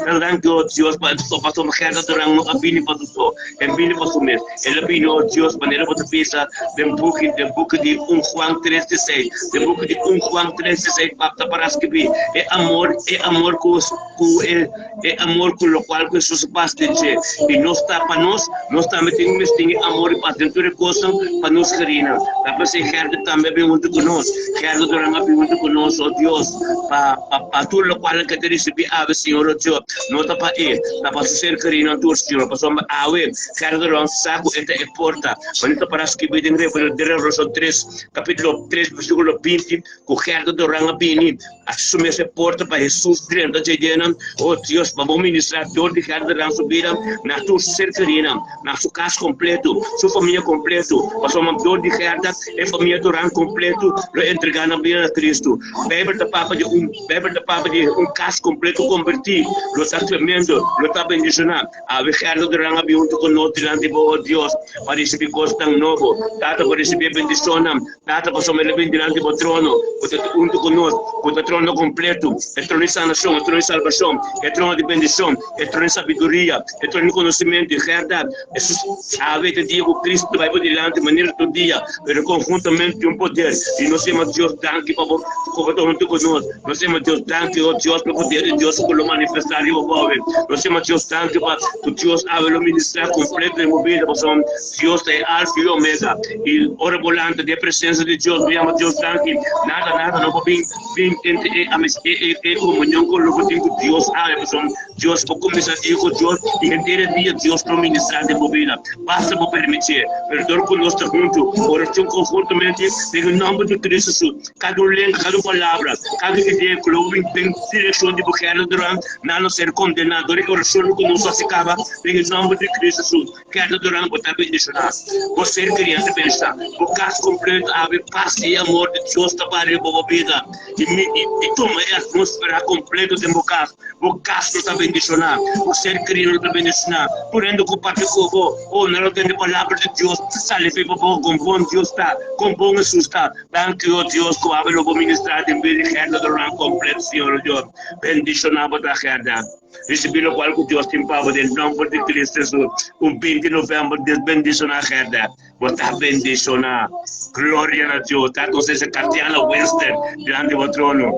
Tata danki, o Dios, pa pasobra Gerda Duran no a bini pa su so, el bini pa su mes. El a bini, o Dios, manera bo ta bisa den buki, den buki di un Juan tres di seis, den buki di un Juan tres di seis, pap ta para skibí, e amor, e amor ku ku e E amor ku lokual ku Hesus a pas den dje i nos ta pa nos, nos tambe tin mes tin e amor i pas den tur e kosnan pa nos kerinan. Ta p'esei Gerda tambe a bin huntu ku nos. Gerda Duran a bin huntu ku nos, o Dios, pa pa pa tur lokual nan ke ta risibí awe, Señor, o Dios. No ta pa e, ta pa su ser kerinan tur, Señor, pasobra awe Gerda Duran sa ku e ta e porta. Manera ta para skibí den Revelashon tres, kapítulo tres, versíkulo binti, ku Gerda Duran a bini. Su mes e porta pa Hesus drenta dje djenan. O Dios, pa bo ministrá dor di kada dernan su bida, na tur su ser kerinan, na su kas kompletu, su famia kompletu, pasobra dor di Gerda e famia Duran kompletu lo entregá nan bida na Kristu. Beibel ta papia di un Beibel ta papia di un kas kompletu kombertí. Lo ta tremendo, lo ta bendishoná. Awe Gerda Duran a bin huntu ku nos dilanti bo, o Dios, pa risibí kosnan nobo. Tata, pa risibí e bendishonnan. Tata, pasobra el a bin dilanti bo trono, ku ta huntu ku nos, ku ta trono kompletu, e trono di sanashon, e trono di salbashon, e trono di bendishon, e trono di sabiduria, e trono di konosementu i bèrdat. Hesus, awe ta dia ku Kristu ta bai bo dilanti manera tur dia, pero konhuntamente di un poder. I nos yama Dios danki pa bo ku bo ta huntu ku nos. Nos yama Dios danki, o Dios, pa e poder di Dios ku lo manifestá riba bo awe. Nos yama Dios danki pa ku Dios awe lo ministrá kompletu den bo bida, pasobra Dios ta e Alfa i Omega. I ora bo lanta den e presensia di Dios, bo yama Dios danki, nada, nada no por bin bin entre e amis e e e komunion ku lo bo tin ku Dios awe, pasobra Dios bo kuminsá dia ku Dios i henter e dia Dios lo ministrá den bo bida. Basta bo permitié. Pero dor ku nos ta huntu, orashon konhuntamente den e nòmber di Kristu Hesus, kada un lenga, kada un palabra, kada idea ku lo bin den direkshon di bo kèr durante. Duran, nan lo ser kondená dor di orashon ku nos hasi kaba den e nòmber di Kristu Hesus. Gerda Duran, bo ta bendishoná. Bo ser kerí ta bendishoná. Bo kas kompleto awe pas i amor di Dios ta baria bo bo bida i tuma e atmósfera kompleto den bo kas. Bo kas lo ta bendishoná. Bo ser kerí lo ta bendishoná. Tur hende ku papia ku bo, oh, nan lo tende palabra di Dios sali for bo boka, kon bon Dios ta, kon bon Hesus ta. Danki, o Dios, ku awe lo bo ministrá den bida di Gerda Duran kompleto, Señor o Dios. Bendishoná bo ta, Gerda. Risibí lokual ku Dios tin pa bo den nòmber di Kristu Hesus. Un 20 novèmber, Dios bendishoná Gerda. Bo ta bendishoná. Gloria na Dios. Ta konsese Katiana Winston dilanti bo trono.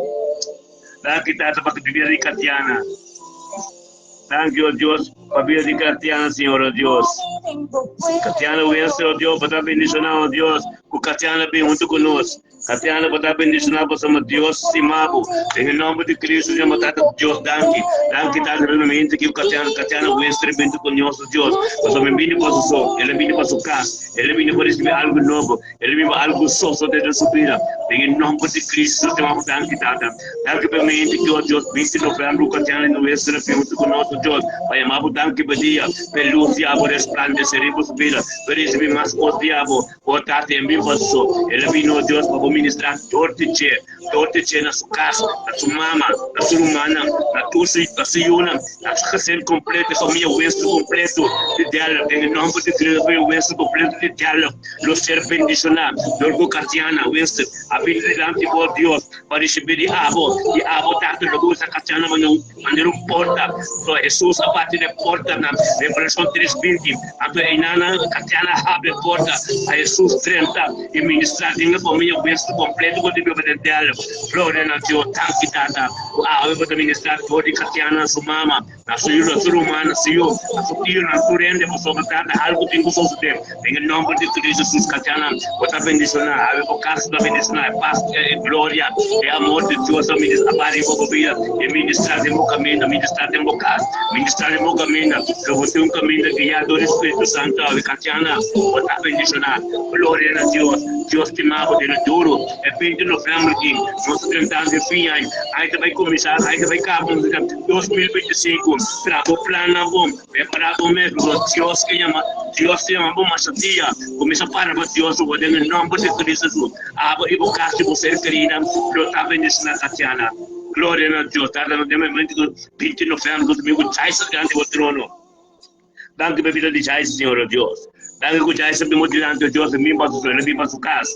Danki, Tata, pa bida di Katiana. Danki, o Dios, pa bida di Katiana, Señor, o Dios. Katiana Winston, o Dios, bo ta bendishoná, o Dios, ku Katiana bin huntu ku nos. Katiana bo ta bendishoná pasobra Dios stima bo. Den e nòmber di Kristu Señor bo Tata Dios danki. Danki Tata den momento ki Katiana Katiana Wester binti ku nos Dios. Pasobra mi bini pa su so, el a bini pa su kas, el a bini pa risibí algu nobo, el a bini pa algu sosodé den su bida. Den e nòmber di Kristu Señor bo danki Tata. Danki pa e momento ki o Dios binti novèmber ku Katiana Wester a bin huntu ku nos Dios pa yama bo danki pa dia pa e lus di abo resplandesé riba su bida pa risibí mas kos di abo. Bo ta den bin paso. El a bini, o Dios, pa bo ministrá dor di dje, dor di dje na su kas, na su mama, na su rumannan, na tur su, na su yunan, na su gesin kompleto, e famia Winston kompleto di Delft. Den e nòmber di Cristo, famia Winston kompleto di Delft lo ser bendishoná dor ku Katiana Winston a bini dilanti bo, Dios, pa risibí di abo, i abo, Tata, lo bo usa Katiana manera un porta. So Hesus a bati na e porta na Revelashon tres binti. Anto einanan Katiana a habri e porta pa Hesus drenta i ministrá den e famia Winston kompleto ku ta biba den Delft. Gloria na Dios! Danki Tata ku awe bo ta ministrá dor di Katiana na su mama, na su yu, na su ruman, na su yu, na su tio, na tur hende pasobra Tata algu tin ku sosodé. Den e nòmber di Cristo Jesus Katiana bo ta bendishoná. Awe bo kas ta bendishoná. E pas, e gloria, e amor di Dios ta ministrá riba bo bida. E ministrá den bo kaminda, ministrá den bo kas, ministrá den bo kaminda. Lo bo tin un kaminda guiá dor di Spiritu Santu awe. Katiana bo ta bendishoná. Gloria na Dios. Dios stima bo den e duru. E 20 novèmber aki nos ta drentando e fin aña. Aña ta bai kuminsá, aña ta bai kaba. 2025, traha bo plannan bon. Prepará bo mes, pasobra Dios ke yama, Dios ta yama bo masha dia. Kuminsá para pa Dios awor den e nòmber di Cristo Jesús. Abo i bo kas i bo ser kerinan lo ta bendishoná. Tatiana, Gloria na Dios. Tata, nos den momento ku binti novèmber ku domingo Jaisa dilanti bo trono. Danki pa e bida di Jaisa, Señor, o Dios. Danki ku Jaisa bin bo dilanti, o Dios, e bin pa su sueño, e bin pa su kas.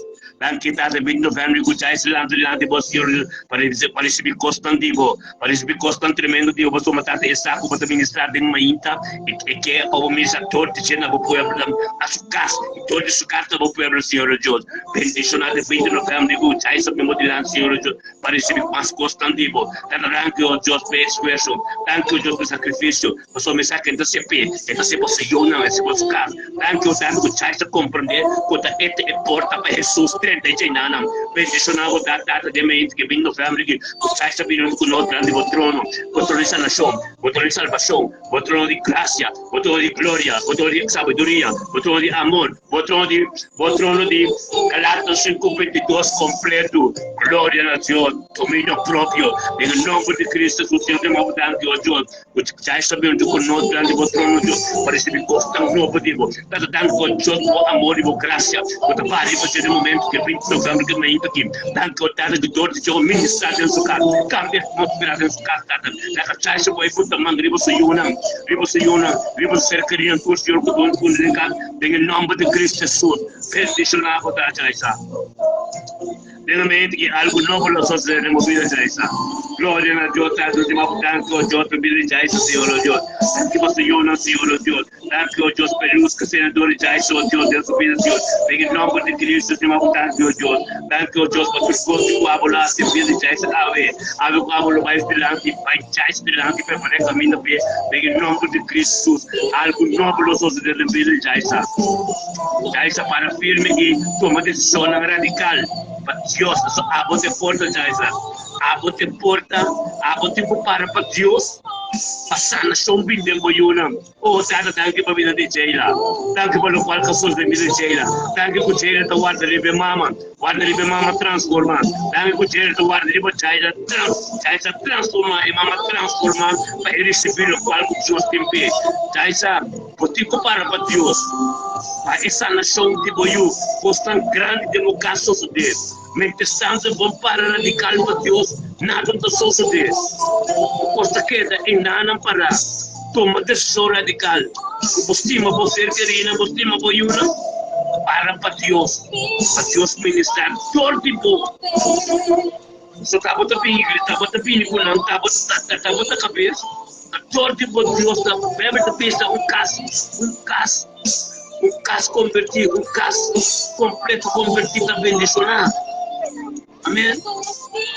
Danki, Tata, binti novèmber ku Jaisa dilanti dilanti bo, Señor, pa risibí kosnan di bo. Pa risibi kosnan tremendo di bo pasobra Tata e sa ku bo ta ministrá den mainta i e ke pa bo ministrá dor di dje na bo pueblo na su kas i dor di su kas na bo pueblo Señor Dios bendishoná den binti novèmber ku djai sa bin bo dilanti Señor Dios pa risibi mas kosnan di bo Tata danki o Dios pa e esfuerso danki o Dios pa e sakrifisio pasobra mi sa ku e ta sepe e ta sepa su yunan e sepa su kas danki o Tata ku djai sa komprendé ku ta e ta e porta pa Hesus drenta e djainanan bendishoná bo Tata den mainta ku e binti novèmber aki. Bo sai sa bini ku nos dilanti bo trono, bo trono di sanashon, bo trono di salbashon, bo trono di grasia, bo trono di gloria, bo trono di sabiduria, bo trono di amor, bo trono di bo trono di Galatas 5:22 kompletu. Gloria na Dios, dominio propio, den e nomber di Cristo Jesus, Señor, te mou danki, o Dios. Bo djai sa bini ku nos dilanti bo trono, Dios, pa risibí kosnan nobo di bo. Tata, danki pa Dios pa bo amor i bo grasia ku ta para riba dje den momentu di 20 novembro ki mainta aki. Danki, o Tata, ku dor di dje bo ministrá den su kas. Kambia atmósfera den su kas, Tata. Laga djai sa bo e por ta manda riba su yunan, riba su yunan, riba su ser kerinan, tur Señor ku dor di den kas, den e nòmber di Cristo Jesus. Bendishoná bo ta, djai sa. Den e momento ki algu nobo lo sosode den bo bida, Jaisa. Gloria na Dios, Tata, nos dima bo danki, o Dios, pa bida di Jaisa, Señor, o Dios. Danki pa su yunan, Señor, o Dios. Danki, o Dios, pa e lus ku senador di Jaisa, o Dios, den su bida, Señor. Den e nomber di Cristo, nos dima bo danki, o Dios. Danki, o Dios, pa tur kos ku abo lo hasi den bida di Jaisa awe. Awe ku abo lo bai dilanti, bai Jaisa dilanti, prepara e kaminda p'e. Den e nomber di Cristo Jesus, algu nobo lo sosode den bida di Jaisa. Jaisa para firme i tuma desishonnan radikal pa Dios. Pasobra abo ta e porta, Jaisa. Abo ta e porta. Abo tin ku para pa Dios. Pa sanashon bin den bo yunan. Oh Tata, danki pa bida di Jayla. Danki pa lokual ka sosode den bida di Jayla. Danki ku Jayla ta warda riba e mama. Warda riba e mama transforma. Danki ku Jayla ta warda riba Jayla trans Jaysa transforma, e mama transforma pa e risibí lokual ku Dios tin p'e. Jaysa, bo tin ku para pa Dios pa e sanashon di bo yu. Kosnan grandi den bo kas sosodé. Mientrastanto bo para radikal pa Dios, nada no ta sosodé. Bo kos ta keda einan pará. Toma desishon radikal. Ku bo stima bo ser kerínan, bo stima bo yunan, para pa Dios, pa Dios ministrá dor di bo. So tabata bini iglesia, tabata bini ku nan, tabata tabata kabes, ta dor di bo Dios ta, Bijbel ta bisa un kas, un kas. Un kas konvertí, un kas kompleto konvertí ta bendishoná. Amén.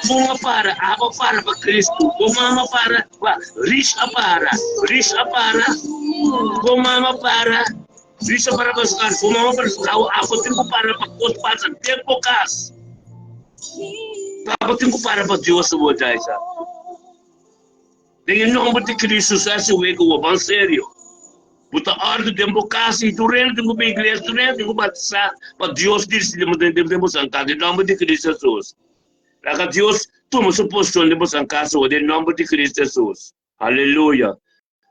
Bon a para, abo a para pa Kristu. Bo mama a para, wa, Rish a para, Rish a para, bo mama a para, Rish a para pa su kas, bo mama a para su kas, abo tin ku para pa kos pasa den bo kas. Abo tin ku para pa Dios awor, Jaisa. Den e nomber di Kristu, sa si wega bo ban serio. Bo ta òrdu den bo kas i tur hende tin ku bin iglesia, tur hende tin ku batisá pa Dios dirigí den boso kas den nòmber di Kristu Hesus. Laga Dios tuma su posishon den boso kas awo den nòmber di Kristu Hesus. Aleluya!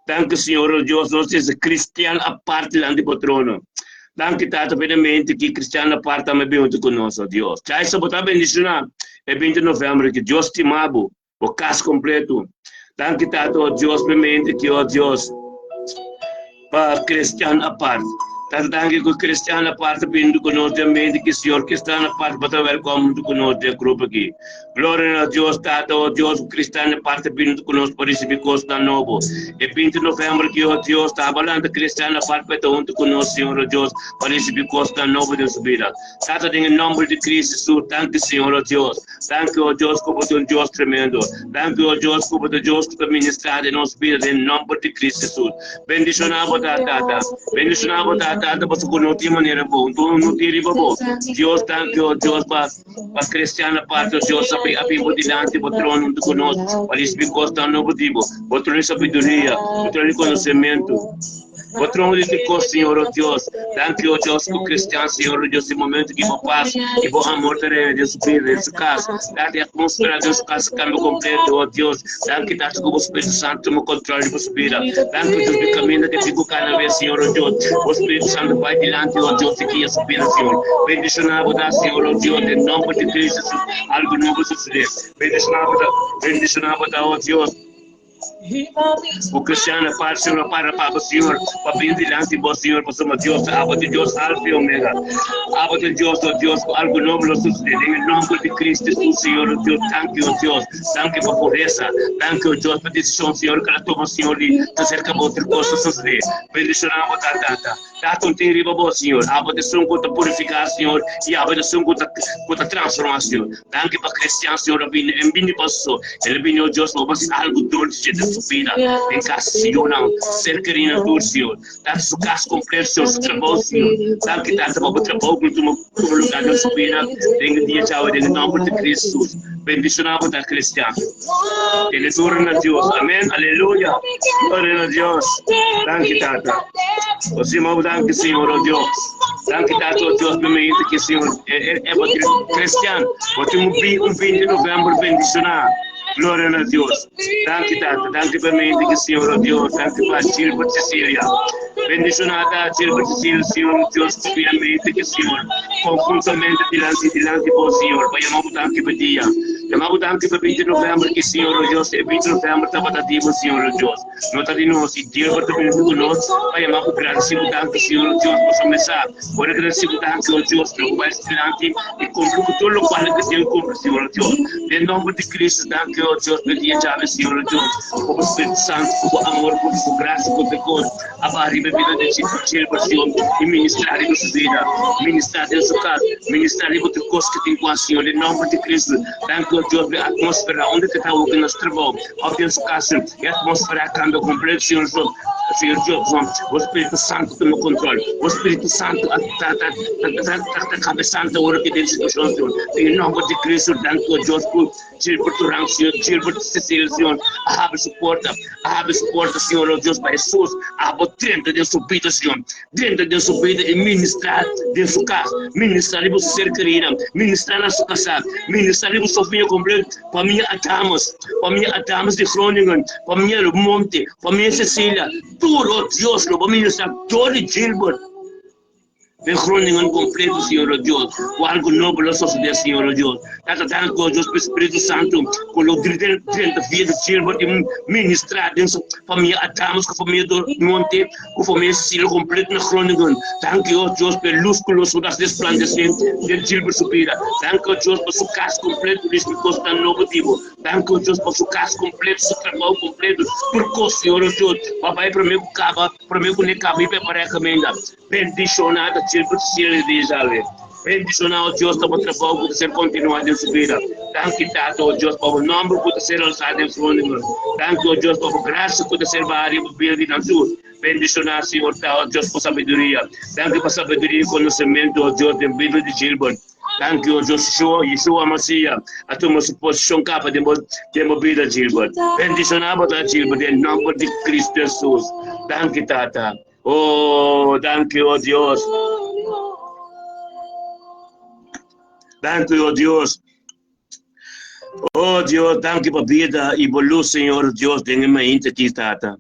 Danki Señor o Dios, nos tin kristian apart dilanti bo trono. Danki Tata pa e mente ki kristian apart tambe bin huntu ku nos, o Dios. Chaisa bo ta bendishoná e 20 novèmber aki. Dios stima bo. Bo kas kompletu. Danki Tata o Dios pa e mente ki o Dios pa cristian apart. Tata danki ku cristian apart ta bini ku nos den mente ki Señor cristian apart bo ta welkom huntu ku nos den grupo aki. Gloria na Dios Tata o Dios ku cristian apart ta bini huntu ku nos pa risibi kosnan nobo. E 20 november ki o Dios ta abalanta cristian apart pa e ta huntu ku nos Señor o Dios pa risibi kosnan nobo den su bida. Tata den e nomber di Cristo Jesus danki Señor o Dios. Danki, o Dios, ku bo ta un Dios tremendo. Danki, o Dios, ku bo ta Dios ku ta ministrá den nos bida den nòmber di Cristo Jesus. Bendishoná bo ta, Tata. Bendishoná bo ta, Tata, pasobra ku no tin manera bo. Nton no tin riba bo. Dios, danki, o Dios, pa pa cristian aparte, o Dios, a bin a bin bo dilanti bo trono huntu ku nos pa risibí kosnan nobo di bo. Bo trono di sabiduria, bo trono di konosementu. Bo trono di tur kos, Señor, o Dios. Danki, o Dios, ku cristian, Señor, o Dios, di momento ki bo pas i bo amor ta reina den su bida, den su kas. Dati atmósfera den su kas a kambia kompleto, o Dios. Danki, Tata, ku bo Spiritu Santu tuma kontrol di bo su bida. Danki, o Dios, di kaminda ke tin ku kana bes, Señor, o Dios. Bo Spiritu Santu bai dilanti, o Dios, i guia su bida, Señor. Bendishoná bo ta, Señor, o Dios, den nomber di Cristo Jesus, algu nobo sosodé. Bendishoná bo ta, bendishoná bo ta, o Dios. Bo cristiano apart, Señor, para pa bo, Señor, pa bin dilanti bo, Señor, pasobra Dios ta abo ta Dios Alfa y Omega. Abo ta Dios, oh Dios, cu algo nobo lo sucede. Den e nomber di Cristo Jesus, Señor, oh Dios, danki, oh Dios, danki pa pureza, danki, oh Dios, pa decision, Señor, cu a tuma, Señor, di ta acerca bo, tur cos ta sucede. Bendiciona bo ta, Tata. Tata, un tin riba bo, Señor. Abo ta esun cu ta purifica, Señor, y abo ta esun cu ta, cu ta transforma, Señor. Danki pa Cristian, Señor, a bini, en bini paso. El a bini, oh Dios, pa bo hasi algu dulce den su bida, den kas di yunan, ser kerinan tur, Señor. Tata su kas kompleto, Señor, su trabou, Señor. Danki, Tata, pa bo trabou ku tuma tuma lugar den su bida den e dia djawe, den e nomber di Cristo Jesus. Bendiciona bo ta, Cristian. Tene duro na Dios. Amen. Aleluya. Gloria na Dios. Danki, Tata. O Señor, danki, Señor, oh Dios. Danki, Tata, oh Dios, mi mente ki, Señor, e, e, e, bo Cristian, bo tin un, un 20 de novembro bendicionado. Gloria na Dios. Danki, Tata. Danki pa mente ki, Señor, oh Dios. Danki pa Gilbert Cecilia. Bendicionada Gilbert Cecilia, Señor, oh Dios, mi mente ki, Señor, conjuntamente dilanti, dilanti bo, Señor. Pa yama bo danki pa dia. Yama bo danki pa 20 de novembro ki, Señor, oh Dios, e 20 de novembro tabata di bo, Señor, oh Dios. No ta di nos, i Gilbert ta bini ku nos pa yama ku gradisi ku danki, Señor Dios, pa su mesa. Ora gradisi ku danki, o Dios, lo ku bai dilanti i kumpli ku tur lokual ku tin kumpli, Señor Dios. Den nomber di Cristo, danki, o Dios, pa e dia djawe, Señor Dios, ku bo Spiritu Santu, ku bo amor, ku bo grasia, ku bo kor a baha riba e bida di Gilbert, Señor, i ministra riba su bida, ministra den su kas, ministra riba tur kos ku tin ku hasi, Señor, den nomber di Cristo. Danki, o Dios, pa e atmosfera unda ku ta awor ku nos trabou, òf den su kas, E atmósfera a kambia kompleto, Señor. So, Señor Dios, bo Spiritu Santu tuma control. Bo Spiritu Santu a ta ta ta ta ta ta cabesante ora ki den situacion, Señor. Den e nomber di Cristo, danki, oh Dios, ku Gilbert Durang, Señor, Gilbert Cecil, Señor, a habri su porta, a habri su porta, Señor, oh Dios, pa Hesus a bo drenta den su bida, Señor. Drenta den su bida i ministrá den su kas, ministrá riba su ser kerinan, ministrá na su kasá, ministrá riba su famia kompleto, famia Adamus, famia Adamus di Groningen, famia Monte, famia Cecilia, tur, oh Dios, lo bo ministrá dor di Gilbert. Den Groningen kompleto, Señor, oh Dios, ku algu nobo lo sosodé, Señor, oh Dios. Tata, danki, oh Dios, pa e Spiritu Santu ku lo drenta via di Gilbert i ministrá den su famia Adamus ku famia Monte, ku famia Cecilia kompleto na Groningen. Danki, oh Dios, pa e lus ku lo su resplandesé den Gilbert su bida. Danki, oh Dios, pa su kas kompleto risibí kosnan nobo di bo. Danki, oh Dios, pa su kas kompleto, su trabou kompleto, tur kos, Señor, oh Dios. Pa bai promé ku kaba, promé ku ne kaba i prepará e kaminda. Bendishoná ta Gilbert Cecilia di Isale. Bendishoná, oh Dios, ta bo trabou ku ta ser kontinuá den su bida. Danki, Tata, oh Dios, pa bo nòmber ku ta ser alsá den Groningen. Danki, oh Dios, pa bo grasia ku ta ser baha riba bida di nan tur. Bendishoná, Señor, ta, oh Dios, pa sabiduria. Danki pa sabiduria i konosementu, oh Dios, den bida di Gilbert. Danki, oh Dios, Yeshua, Yeshua Masiya a tuma su posishon kaba den bo, den bo bida, Gilbert. Bendishoná bo ta, Gilbert, den nòmber di Kristu Hesus. Danki, Tata. Oh, danki, oh Dios. Danki, oh Dios. Oh Dios, danki pa bida i bo lus, Señor Dios, den e mainta aki, Tata.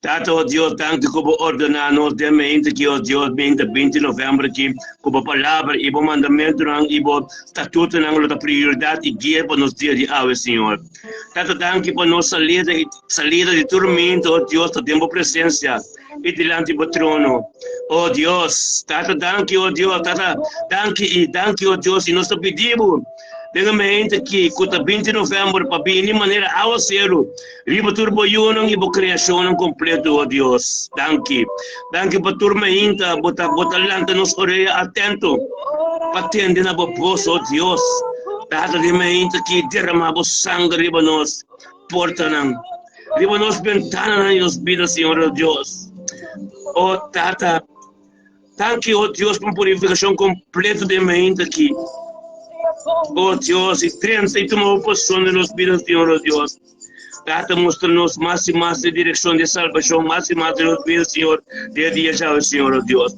Tata, oh Dios, danki ku bo ordená nos den mainta aki, oh Dios, mainta 20 novèmber aki, ku bo palabra i bo mandamentunan i bo statutonan lo ta prioridat i guia pa nos dia di awe, Señor. Tata, danki pa nos salida i salida di tur mainta, oh Dios, ta den bo presensia i dilanti bo trono. Oh Dios, Tata, danki, oh Dios, Tata, danki i danki, oh Dios, i nos ta pidi bo den e mainta aki ku ta 20 novèmber pa bini manera awaseru riba tur bo yunan i bo kreashonnan kompleto, oh Dios. Danki. Danki pa tur mainta bo ta bo ta lanta nos orea atento pa tende na bo bos, oh Dios. Tata, den mainta aki derama bo sanger riba nos portanan, riba nos bentananan di nos bida, Señor, oh Dios. Oh Tata, danki, oh Dios, pa un purifikashon kompleto den mainta aki. Oh Dios, i drenta i tuma bo posishon den nos bida, Señor, oh Dios. Tata, mustra nos mas i mas e direkshon di salbashon, mas i mas den nos bida, Señor, dia dia djawe, Señor, oh Dios.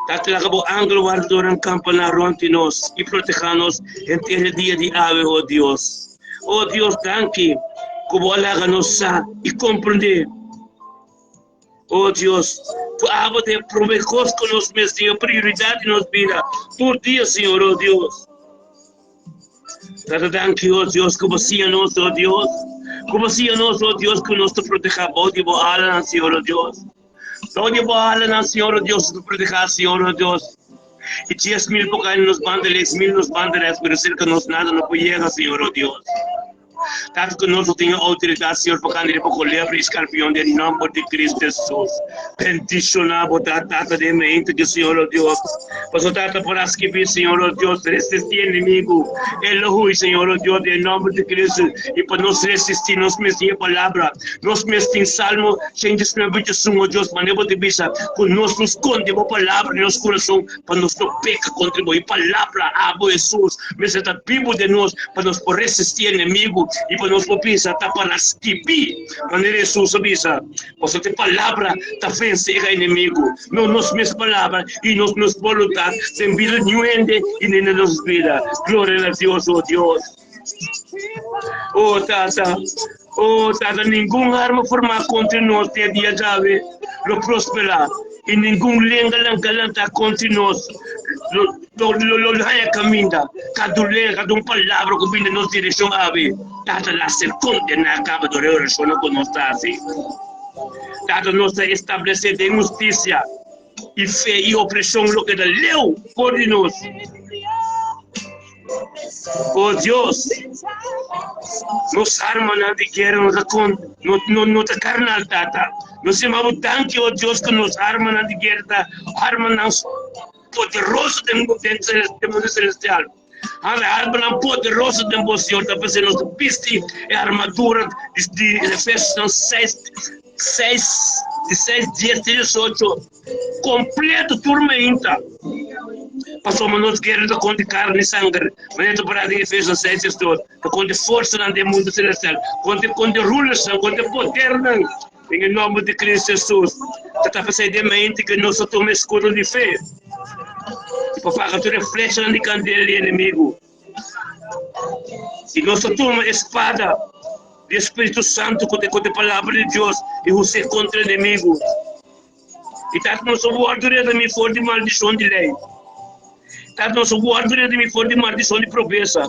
Tata, laga bo angel wardadornan kampaná rònt di nos i protehá nos henter e dia di awe, oh Dios. Oh Dios, danki ku bo a laga nos sa i komprendé. Oh Dios, ku abo ta e promé kos ku nos mester, e prioridat di nos bida tur dia, Señor, oh Dios. Tata, danki, oh Dios, ku bo siña nos, oh Dios, ku bo siña nos, oh Dios, ku nos ta protehá bou di bo alanan, Señor, oh Dios. Bou di bo alanan, Señor, oh Dios, nos ta protehá, Señor, oh Dios. I 10,000 por kai na nos banda leks, mil nos banda rèks, pero serka nos nada no por yega, Señor, oh Dios. Tata, ku nos lo tin e outoridat, Señor, pa kanda riba kolebra i skarpion den nòmber di Kristu Hesus. Bendishoná bo ta, Tata, den mente di Señor, oh Dios. Pasobra Tata por a skibí, Señor, oh Dios, resistí enemigu, e lo hui, Señor, oh Dios, den nòmber di Kristu. I pa nos resistí, nos mes tin e palabra, nos mes tin Salmo 119, 21, oh Dios, manera bo ta bisa ku nos no skonde bo palabra den nos kurason, pa nos no peka kontra bo. E palabra abo, Hesus, mester ta bibu den nos pa nos por resistí enemigu i pa nos por bisa ta para skibí, manera Hesus a bisa, pasobra e palabra ta vense e enemigu, no nos mes palabra i nos mes boluntat den bida di niun hende i ni den nos bida. Gloria na Dios, o Dios. O Tata, o Tata, ningun arma formá kontra nos den e dia djawe lo prosperá, i ningun lenga lanka lantá kontra nos lo lo lo lo haña kaminda. Kada un lenga, kada un palabra ku bini den nos direkshon awe, Tata, la ser kondená kaba dor e orashonnan ku nos ta hasi. Tata, nos ta establesé den hustisia i fe i opreshon lo keda leu for di nos. O Dios, nos armanan di guera no ta con, no, no, no ta carnal, Tata. Nos yama bo danki, o Dios, ku nos armanan di guera ta armanan poderoso den, den, den mundo celestial. Handa armanan poderoso den bo, Señor, ta p'esei nos ta bisti e armadura di, di Efesiosnan 6, 6. Di seis, dies te diesocho, kompleto tur meinta. Pasobra nos guera ta kontra karni i sanger, manera ta pará den Efesionan seis, diesdos, ta kontra forsanan den mundu selestial, kontra kontra rulersnan, kontra podernan, den e nòmber di Kristu Hesus. Ta ta p'esei den meinta ku nos ta tuma e skudo di fe, i pa paga tur e flechanan di kandela di enemigu. I nos ta tuma e spada di e Spiritu Santu ku ta konta e palabra di Dios i hus'é kontra enemigu. I Tata nos a wòrdu redimí for di maldishon di lei. Tata nos a wòrdu redimí for di maldishon di pobresa.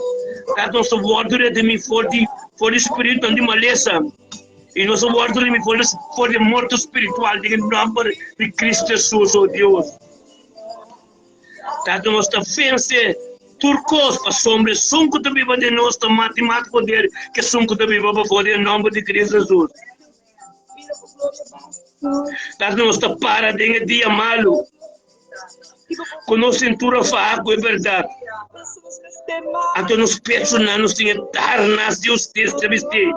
Tata nos a wòrdu redimí for di for di spiritunan di malesa. I nos a wòrdu redimí for di for di morto spiritual den e nòmber di Kristu Hesus, o Dios. Tata nos ta vense tur kos, pasobra esun ku ta biba den nos ta mas di mas poder ku esun ku ta biba pafó, den nòmber di Kristu Hesus. Tata nos ta para den e dia malu ku nos sintura faha ku e bèrdat, anto nos pechunan nos tin e harnas di hustisia bistí,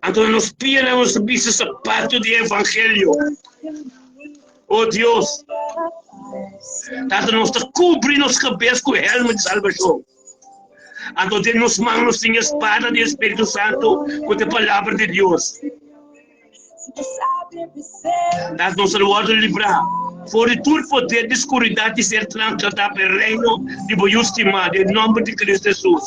anto na nos pianan nos ta bisti sapatu di evangelio. O Dios, Tata nos ta kubri nos kabes ku hèlmu di salbashon. Anto den nos man nos tin e spada di e Spiritu Santu ku ta e Palabra di Dios. Tata nos ta wòrdu librá for di tur poder di skuridat i ser trasladá pa e Reino di bo Yu stimá, den nòmber di Kristu Hesus.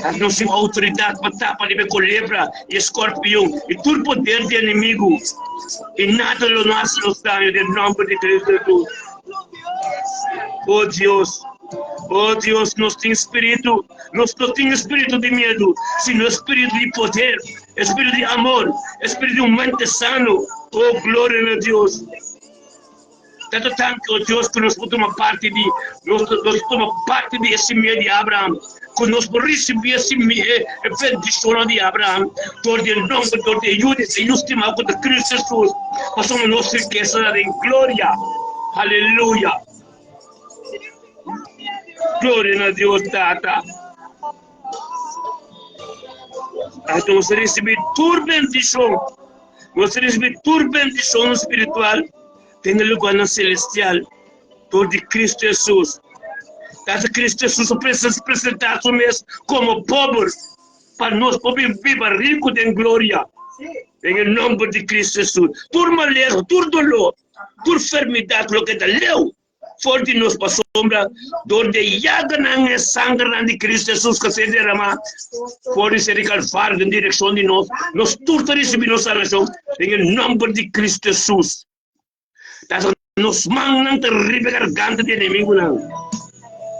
Tata nos tin outoridat pa tapa riba e kolebra i e skorpion i tur poder di enemigu, i nada lo no hasi nos daño den nòmber di Kristu Hesus. O Dios, o Dios, nos tin spiritu, nos no tin spiritu di miedu, sino spiritu di poder, spiritu di amor, spiritu di un mente sano. O gloria na Dios. Tata tanki, o Dios, ku nos por tuma parti di, nos, nos tuma parti di e simia di Abraham, ku nos por risibí e simia, e, e bendishonnan di Abraham, dor di e nomber, dor di e Yu di e Yu stimá ku ta Kristu Hesus, pasobra nos rikesanan den gloria. Aleluya! Gloria na Dios Tata. Anto nos ta risibí tur bendishon. Nos ta risibí tur bendishon spiritual den e lugarnan selestial dor di Kristu Hesus. Tata Kristu Hesus a presentá su mes komo pober pa nos por bin biba riku den gloria. Den e nòmber di Kristu Hesus, tur malesa, tur doló, tur fermidat loke ta leu For di nos pasobra dor di e yaganan e sangernan di Cristo Jesus ku a ser deramá for di ser di Kalvario den direkshon di nos, nos tur ta risibí nos salbashon den e nòmber di Cristo Jesus. Tata, nos mannan ta riba e garganta di enemigunan.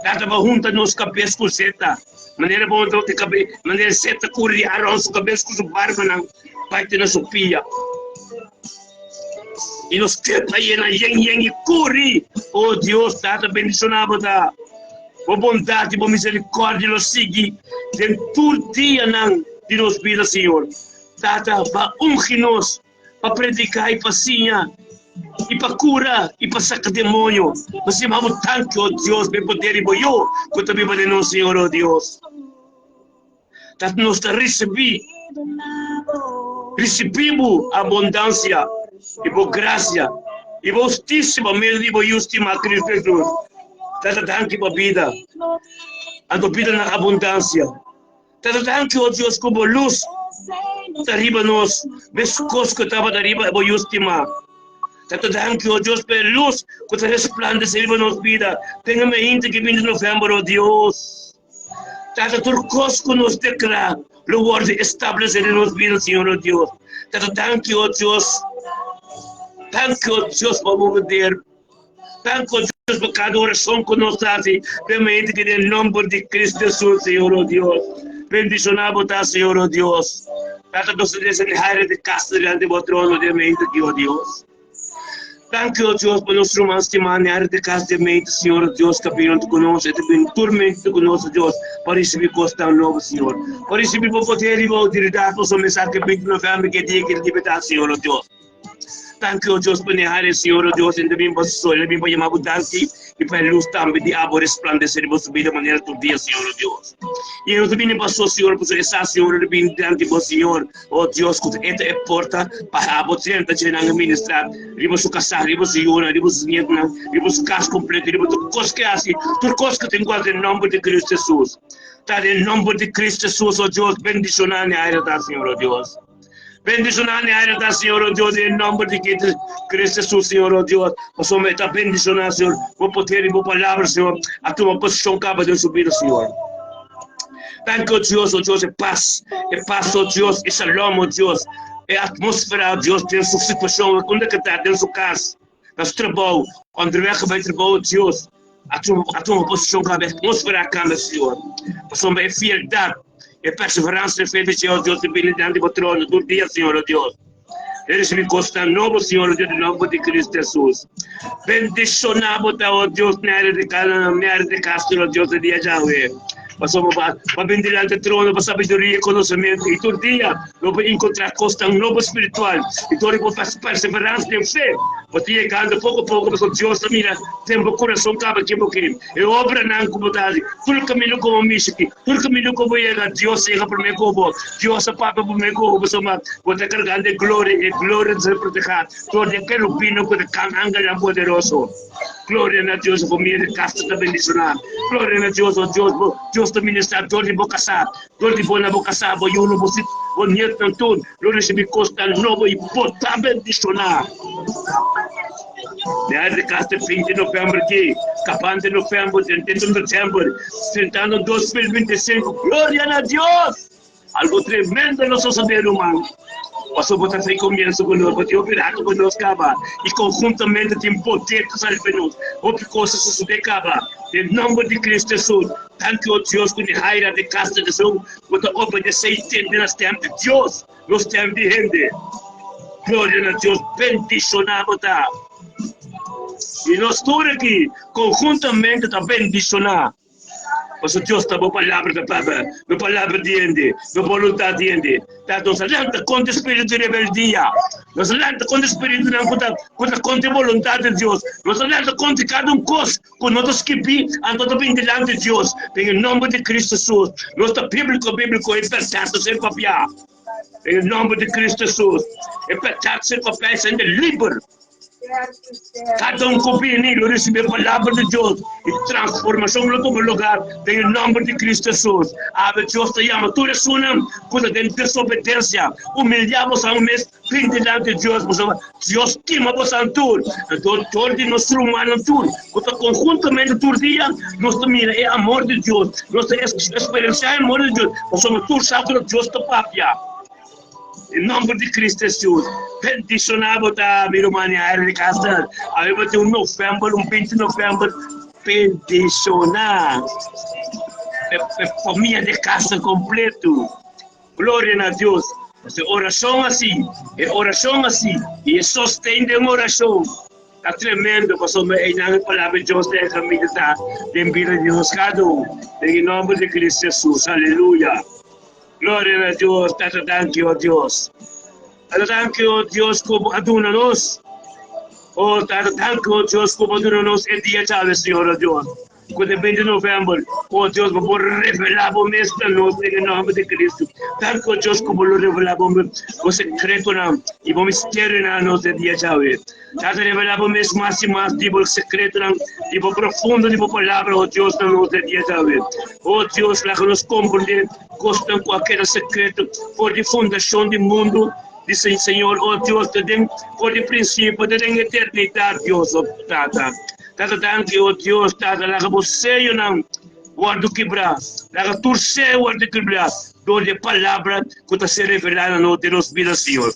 Tata, bo hunta nos kabes ku seta, manera bo hunta e kabe, manera seta kuri di Aron su kabes ku su barbanan bai te na su pia. I nos ke pa yena yen yen i kuri. O Dios, Tata, bendishoná bo ta. Bo bondat i bo miserikòrdia lo sigui den tur dianan di nos bida, Señor. Tata, ba ungi nos pa prediká i pa siña i pa kura i pa saka demoño. Nos yama bo danki, o Dios, pa e poder di bo Yu ku ta biba den nos, Señor, o Dios. Tata, nos ta risibí, risibí bo abundansia i bo grasia i bo hustisia pa medio di bo Yu stimá Kristu Hesus. Tata, danki pa bida, anto bida na abundansia. Tata, danki, o Dios, ku bo lus ta riba nos, meskos ku tabata riba bo Yu stimá. Tata, danki, o Dios, pa e lus ku ta resplandesé riba nos bida den e mainta ki bin di novèmber, o Dios. Tata, tur kos ku nos deklará lo wòrdu establesé den nos bida, Señor o Dios. Tata, danki, o Dios. Danki, o Dios, pa bo poder. Danki, o Dios, pa kada orashon ku nos ta hasi den mente ki den nòmber di Kristu Hesus, Señor o Dios. Bendishoná bo ta, Señor o Dios. Tata, nos ta desa di haire di kasa dilanti bo trono den mente ki, o Dios. Danki, o Dios, pa nos ruman stimá Nery di kas di mente, Señor, o Dios, ku a bini huntu ku nos. E ta bini tur mente ku nos, o Dios, pa risibí kosnan nobo, Señor. Pa risibí bo poder i bo outoridat, pasobra mi sa ku e binti novèmber ke dia ki libertat, Señor, o Dios. Danki, o Dios, pa Nery, Señor, o Dios, e ta bini pa su sol, e ta bini pa yama bo danki. I pa e lus tambe di abo resplandesé riba su bida manera tur dia, Señor, o Dios. I e no ta bini paso, Señor, pasobra e sa, Señor, e ta bini dilanti bo, Señor, o Dios, ku ta e ta e porta pa abo drenta dje nan i ministrá riba su kasá, riba su yunan, riba su nietunan, riba su kas kompleto, riba tur kos ku e hasi, tur kos ku tin guarda den nòmber di Kristu Hesus. Ta den nòmber di Kristu Hesus, o Dios, bendishoná ni aire ta, Señor, o Dios. Bendishoná ni aire ta, Señor, o Dios, den nòmber di Kristu Hesus, Señor, o Dios, pasobra e ta bendishoná, Señor, bo poder i bo palabra, Señor, a tuma posishon kaba den su bida, Señor. Danki, o Dios, o Dios, e pas, e pas, o Dios, e shalom, o Dios, e atmósfera, o Dios, den su situashon, unda ke ta, den su kas, na su trabou, onderweg bai trabou, o Dios, a tuma, a tuma posishon kaba, e atmósfera a kambia, Señor, pasobra e fieldat, e perseveransia, e fe di dje, o Dios, ta bini dilanti bo trono tur dia, Señor, o Dios. E recibi cosnan nobo, Señor, o Dios, den nomber di Cristo Jesus. Bendiciona bo ta, o Dios, Nery de Nery de Castro, o Dios, e dia djawe. Pasobra bo a bin dilanti trono pa sabiduria i conocimento, i tur dia lo bo encontra cosnan nobo spiritual, i dor di bo perseveransa den fe, bo ta yegando poco poco, pasobra Dios ta mira den bo curason caba ken bo ke. E obranan ku bo ta hasi, tur kaminda ku bo mishi ki, tur kaminda ku bo yega, Dios a yega promé ku bo. Dios a papia promé ku bo, pasobra bo ta kargando e gloria, e gloria ta ser protehá dor di e kerubinnan ku ta kan angelnan poderoso. Gloria na Dios, e famia di Castro ta bendishoná. Gloria na Dios, o Dios, bo Dios ta ministrá dor di bo kasá, dor di bo na bo kasá, bo yunan, bo sit, bo nietnan tur lo risibí kosnan nobo i bo ta bendishoná. Derde kas te fin di novèmber ki, kabante novèmber, trententun desèmber, trentando 2025. Gloria na Dios! Algo tremendo lo sosodé, ruman. Pasobra bo ta trae komienso ku nos, bo tin hopi rato ku nos kaba, i konhuntamente tin poder ta sali pa nos. Hopi kos a sosodé kaba. Den nòmber di Kristu Hesus, danki, o Dios, ku Nehaira de kas di Hesus, bo ta obedesé i tende na stèm di Dios. Nos tem di hende. Gloria na Dios, bendishoná bo ta. I nos tur aki konhuntamente ta bendishoná. Pasobra Dios ta bo palabra ta papia, no palabra di hende, no boluntat di hende. Ta nos a lanta kontra spiritu di rebeldia. Nos a lanta kontra spiritunan ku ta ku ta kontra e boluntat di Dios. Nos a lanta kontra kada un kos ku no ta skibí anto ta bin dilanti Dios. Den e nòmber di Kristu Hesus, nos ta bíbliko bíbliko e bèrdat ta ser papiá. Den e nòmber di Kristu Hesus, e bèrdat ser papiá i sende liber. Kada un ku bini lo risibí e palabra di Dios i transformashon lo tuma lugar den e nòmber di Kristu Hesus. Awe Dios ta yama tur esunnan ku ta den desobedensia, humiliá boso mes Bin dilanti Dios, pasobra Dios stima bosan tur. Anto dor di nos rumannan tur ku ta konhuntamente tur dia, nos ta mira e amor di Dios, nos ta eksperensiá e amor di Dios, pasobra tur sa ku Dios ta papia. Den nòmber di Cristo Hesus, bendishoná bo ta, mi ruman Yair de Castro. Awe bo tin un novèmber, un 20 novèmber bendishoná. E famia de Castro kompleto. Gloria na Dios. Pasobra e orashon asi, e orashon asi, i e sosten den orashon ta tremendo, pasobra einan e palabra di Dios ta e kaminda ta den bida di nos kada un. Den e nòmber di Cristo Jesus. Aleluya. Gloria na Dios. Tata danki, o Dios. Tata danki, o Dios, ku bo a duna nos. O Tata danki, o Dios, ku bo a duna nos e dia djawe, Señor, o Dios. Ku ta 20 novèmber, o Dios, bo por revelá bo mes na nos den e nòmber di Kristu. Danki, o Dios, ku bo lo revelá bo bo sekretonan i bo misterionan na nos den dia djawe. Tata, revelá bo mes mas i mas di bo sekretonan, di bo profundo di bo palabra, o Dios, na nos den dia djawe. O Dios, laga nos komprendé kosnan ku a keda sekreto for di fundashon di mundu, di Señor, o Dios, te den for di prinsipio te den eternidat, Dios, o Tata. Tata danki, o Dios, Tata, laga bo seyonan wòrdu kibrá, laga tur seyo wòrdu kibrá dor di e palabra ku ta ser revelá na nos den nos bida, Señor.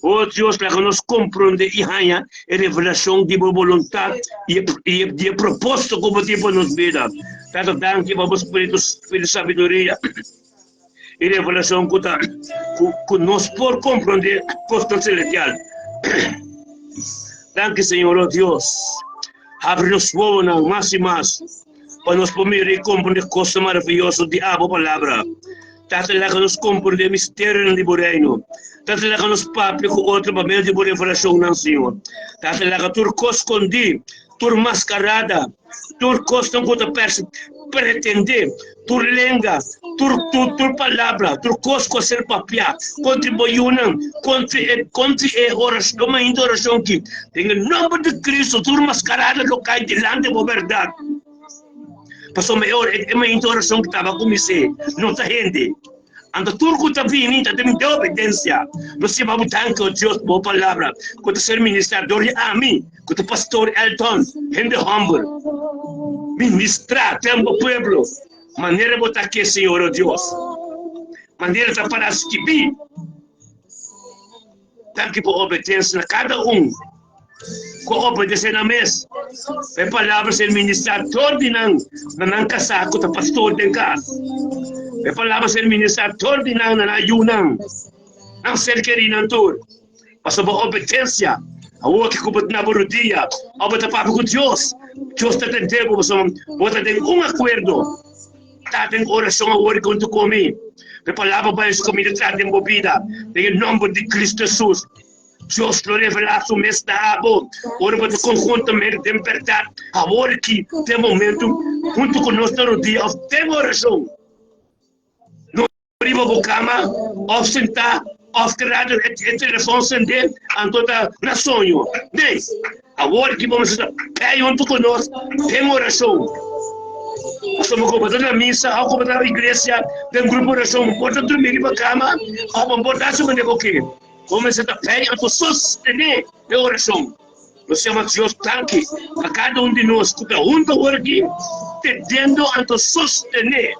O Dios, laga nos komprondé i haña e revelashon di bo boluntat i e di e propósito ku bo tin pa nos bida. Tata, danki pa bo spiritu di sabiduria i revelashon ku ta ku nos por komprondé kosnan selestial. Danki Señor, o Dios, habri nos wowonan mas i mas pa nos por mira i komprondé kosnan maravioso di abo Palabra. Tata, laga nos komprondé misterionan di bo Reino. Tata, laga nos papia ku otro pa medio di bo revelashonnan, Señor. Tata, laga tur kos skondí. Tur maskarada, tur kosnan ku ta pretendé, tur lenga, tur tur palabra, tur kos ku a ser papiá kontra bo yunan, kontra e kontra e orashon, mainta orashon aki, den e nòmber di Kristu tur maskarada lo kai dilanti bo bèrdat. Pasobra e ora e mainta orashon ki taba kumins'é no ta hende. Anto tur ku ta bini ta den deobedensia. Nos yama bo danki, o Dios, pa bo palabra ku ta ser ministrá dor di ami, ku ta pastor Elton, hende hòmber. Ministrá den bo pueblo manera bo ta ke, Señor, o Dios, manera ta pará skibí. Danki pa obedensia na kada un ku a obedesé nan mes pa e palabra ser ministrá dor di nan na nan kasá ku ta pastor den kas, pa e palabra ser ministrá dor di nan na nan yunan, nan ser kerínan tur. Pasobra bo obedensia awor ku bo ta na bo rudia òf bo ta papia ku Dios, Dios ta tende bo pasobra bo ta den un akuerdo. Ta den orashon awor huntu ku mi, pa e palabra bai su kaminda tras den bo bida, den e nòmber di Kristu Hesus. Dios lo revelá su mes na abo ora bo ta konhuntamente den bèrdat awor aki den momentu huntu ku nos na rodia òf den orashon. No riba bo kama òf sentá òf kerado e telefòn sendé anto ta na soño. Nee, awor aki bo mester ta pei huntu ku nos den orashon. Pasobra ku bo ta na misa òf ku bo ta na iglesia den grupo orashon bo por ta drumi riba kama òf bo por ta hasi manera bo ke. Bo mester ta pei anto sostené e orashon. Nos yama Dios danki pa kada un di nos ku ta huntu awor aki tendendo anto sostené.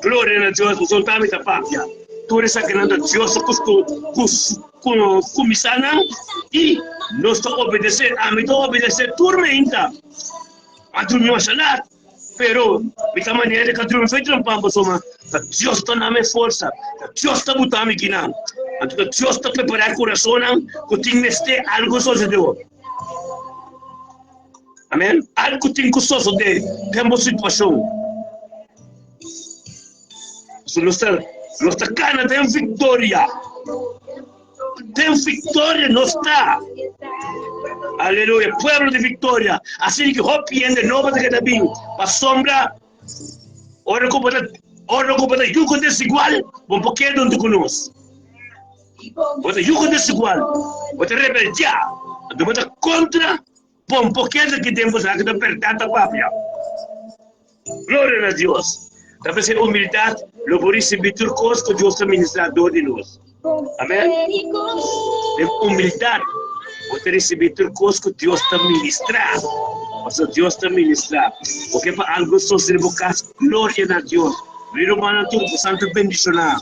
Gloria na Dios, pasobra ta mi ta papia. Tur esakinan ta Dios ta kuminsá nan i nos ta obedesé. Ami ta obedesé tur meinta. A drumi masha lat. Pero mi ta manera di ka drumi fe trempan pasobra ta Dios ta na mi forsa, ta Dios ta buta mi kinan. Anto ta Dios ta prepara e kurasonnan ku tin mester algu sosodé. Amen. Algu tin ku sosodé den bo situashon. Pasobra nos ta nos ta kana den viktoria. Den victoria nos ta. Aleluya. Pueblo di victoria. Asina ki hopi hende nobo ta keda bin. Pasobra ora ku bo ta ora ku bo ta yugo desigual, bo por keda huntu ku nos. Bo ta yugo desigual, bo ta rebeldiá, anto bo ta kontra. Bon por keda ki den bo sa ki ta bèrdat ta papia. Gloria na Dios! Ta p'esei humildat lo por risibí tur kos ku Dios ta ministrá dor di nos. Amèn. Den humildat bo ta risibí tur kos ku Dios ta ministrá. Pasobra Dios ta ministrá. Bo ke pa algu sosodé bo kas? Gloria na Dios! Mi rumannan tur, bosan ta bendishoná.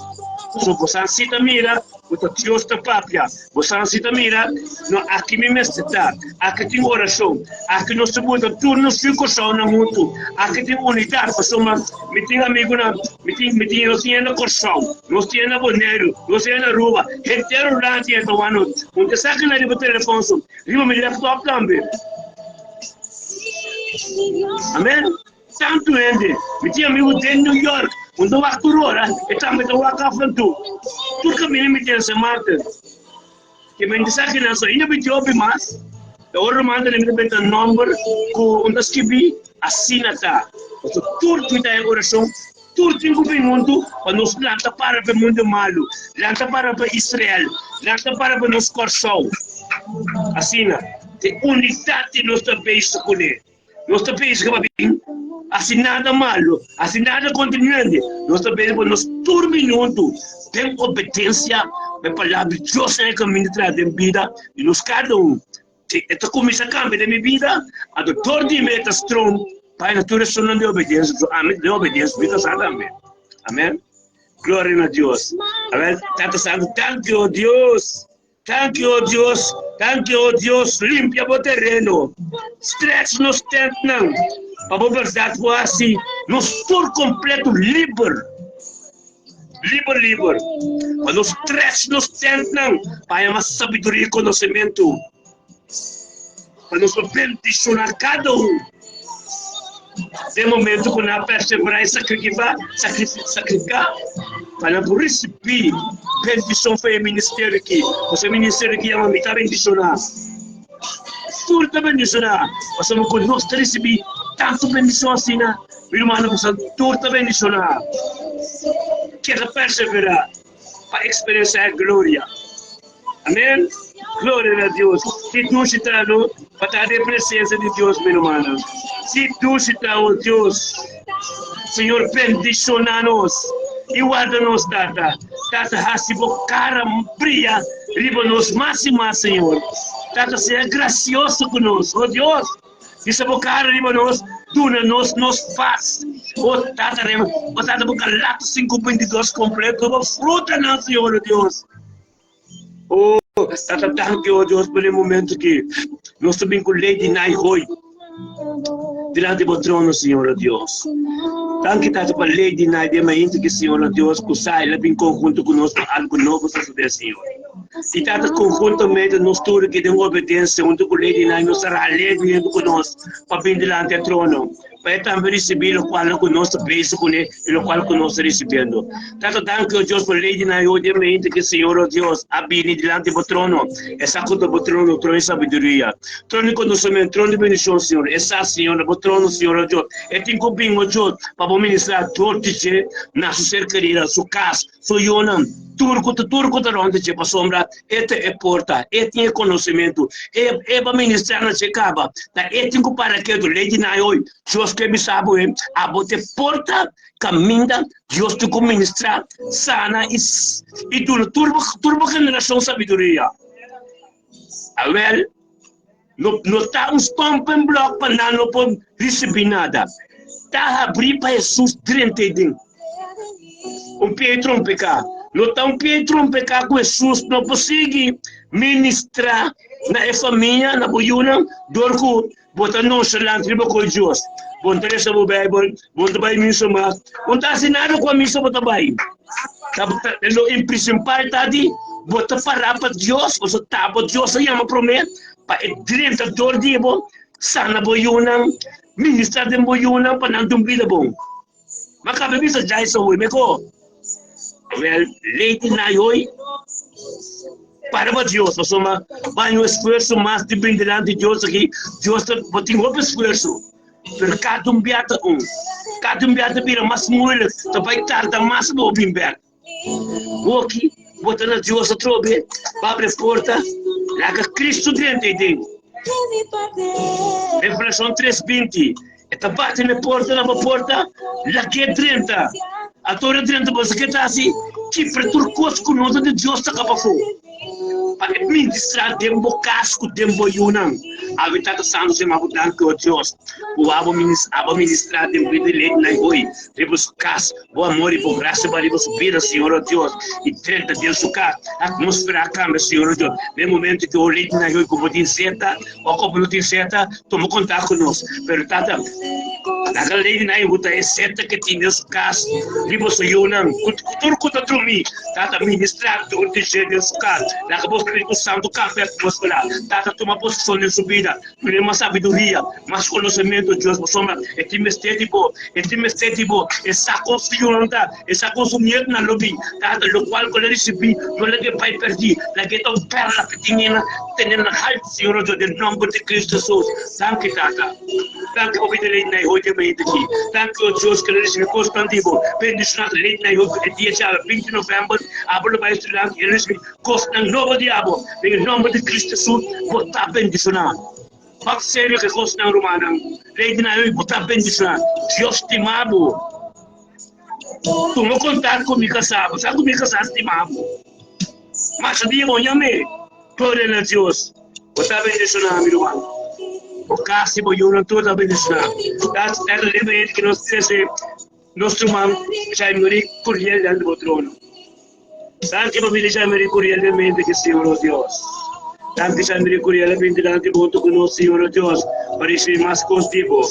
Pasobra bosan si ta mira ku ta Dios ta papia. Bosan si ta mira, no aki mi mester ta. Aki tin orashon. Aki nos ta buta tur nos yu Kòrsounan huntu. Aki tin unidat, pasobra mi tin amigunan, mi tin, mi tin, nos tin hende na Kòrsou, nos tin hende na Boneiru, nos tin hende na Aruba, henter Hulanda tin hende ta wak nos. Un ta saka nan riba telefòn so, riba mi laptop tambe. Amen. Tantu hende, mi tin amigu den New York, un ta wak tur ora, e tambe ta wak aflantu. Tur kaminda mi tin Sint Maarten. Ke men sa kinan so ainda mi tin hopi mas. E ora ruman ta mi ta benta nomber ku un ta skibi, asina ta. Pasobra tur tin ta en orashon, tur tin ku bin huntu pa nos lanta para pa e mundu malu, lanta para pa Israel, lanta para pa nos Kòrsou. Asina, te unidat di nos ta bezig kuné. Nos ta pensa ku bin hasi nada malu, hasi nada kontra niende. Nos ta pensa ku nos tur minuto den obedensia pa e palabra di Dios na e kaminda traha den bida di nos kada un. Si e ta kuminsá kambia den mi bida, anto dor di mi e ta strong pa e tur esunnan di obedensia. So ami den obedensia mi ta sa tambe. Amen. Gloria na Dios. Amen. Tata Santu, danki o Dios. Danki, o Dios, danki, o Dios, limpia bo tereno, stretch nos tentnan, pa bo bèrdat por hasi nos tur kompleto liber, liber, liber, pa nos stretch nos tentnan pa haña mas sabiduria i konosementu, pa nos por bendishoná kada un. Den momento ku nan a perseverá i sakrikifá, sakrifiká, pa nan por risibí bendishon for e ministerio aki. Pasobra e ministerio aki yama Mi Ta Bendishoná. tur ta bendishoná. Pasobra ku nos ta risibí tantu bendishon asina, mi rumannan, boso tur ta bendishoná. Keda perseverá pa eksperensiá e gloria. Amén. Gloria na Dios. Ki dushi ta no pa ta den presensia di Dios, mi rumannan. Ki dushi ta, o Dios. Señor bendishoná nos i warda nos, Tata. Tata, hasi bo kara bria riba nos mas i mas, Señor. Tata, sea grasioso ku nos, o Dios. Bisa bo kara riba nos, duna nos nos pas. O Tata, o Tata, bo Galatas 5:22 kompleto, bo frutanan, Señor, o Dios. O Tata, danki, o Dios, pa e momento ki nos ta bin ku Lady Nai Hoy dilanti bo trono, Señor, o Dios. Danki, Tata, pa Lady Nai den mainta ki, Señor, o Dios, ku sa el a bin konhunto ku nos pa algu nobo sosodé, Señor. I Tata, konhuntamente nos tur ki den obedensia huntu ku Lady Nai, nos ta ralegri huntu ku nos pa bin dilanti e trono. Pa e tambe risibí lokual ku nos ta bisa kuné i lokual ku nos ta risibiendo. Tata, danki, o Dios, pa lei di nan i odi e mente ku Señor, o Dios, a bini dilanti bo trono. E sa ku ta bo trono, trono di sabiduria, trono di konosementu, trono di bendishon, Señor. E sa, Señor, na bo trono, Señor, o Dios, e tin ku bin, o Dios, pa bo ministrá dor di dje na su ser kerido, su kas, Su yunan, tur ku ta tur ku ta rònt di dje, pasobra e ta e porta, e tin e konosementu, e e pa ministrá na dje kaba, ta e tin ku para ketu. Lei di nan hoy, Dios ke bisa bo e, abo ta e porta kaminda Dios tin ku ministrá, sana i i duna tur bo tur bo generashon sabiduria. Awèl, no no ta un stompenblòk pa nan no por risibí nada. Ta habrí pa Hesus drenta ei den. Un pia i trompeká. No ta un pia i trompeká ku Hesus no por sigui ministrá na e famia, na bo yunan, dor ku bo ta nonchalant riba kos Dios. Bo no ta lesa bo Beibel, bo no ta bai misa mas, bo no ta hasi nada ku a misa bo ta bai. Ta lo in prinsipal ta di bo ta pará pa Dios, pasobra ta bo Dios a yama promé pa e drenta dor di bo, sana bo yunan, ministrá den bo yunan pa nan tin un bida bon. Ma kabe bisa djai sa hoy meko. Wel, lei di nai hoy para pa Dios, pasobra baño esfuerso mas di bin dilanti Dios aki, Dios ta bo tin hopi esfuerso, pero kada un bia ta un, kada un bia ta bira mas moeilijk, ta bai tarda mas pa bo bin bek. Bo aki, bo ta na Dios atrobe, bo abri e porta, laga Cristo drenta ei den. Revelacion tres 20, E ta bati na e porta, na bo porta, lag'é drenta. Ato ora drenta, bo sa ke ta hasi? Kibra tur kos ku no ta di Dios ta kaba afó. Pa e ministrá den bo kas ku den bo yunan. Awe Tata Santu sema bo danki, o Dios, ku abo abo ministrá den bida di Lady Nai hoy riba su kas. Bo amor i bo grasia bai riba su bida, Señor, o Dios, i drenta den su kas. Atmósfera a kambia, Señor, o Dios. Den momento ku o Lady Nai hoy ku bo tin seta, O komo no tin seta, tuma kontak ku nos. Pero Tata, laga lei di nan ku ta e seta ke tin den su kas riba su yunan, ku tur ku ta drumí. Tata, ministrá tur di dje den su kas. Laga bo Spiritu Santu kambia atmósfera. Tata, tuma posishon den su bida. Dun'é mas sabiduria, mas konosementu, Dios, pasobra e tin mester di bo. E tin mester di bo. E sa kon su yunan ta, e sa kon su nietunan lo bin. Tata, lokual ku el a risibí, no lag'é bai pèrdí. Lag'é ta un pèrla pa tin hende tene na haltu, Señor Dios, den nòmber di Kristu Hesus. Danki, Tata. Danki pa bida lei na e hoy den mente aki. Danki, o Dios, ku el a risibí kosnan di bo. Bendishoná lei na e hoy ku e dia djawe, 20 novèmber, abo lo bai estudiá i risibí kosnan nobo di abo. Den e nòmber di Kristu Hesus, bo ta bendishoná. Wak serio ke kosnan, rumannan. Lei di Naomi, bo ta bendishoná. Dios stima bo. Tuma kontak ku mi kasá. Bo sa ku mi kasá stima bo. Masha dia bo yam'é. Gloria na Dios. Bo ta bendishoná, mi ruman. Bo kas i bo yunan tur ta bendishoná. Ta leba hende ku nos trese nos ruman Jaime-Marie Curiel dilanti bo trono. Danki pa bini Jaime-Marie Curiel den mente ki Señor nos Dios. Danki Jaime-Marie Curiel a bini dilanti bo huntu ku nos Señor nos Dios pa risibi mas kos di bo.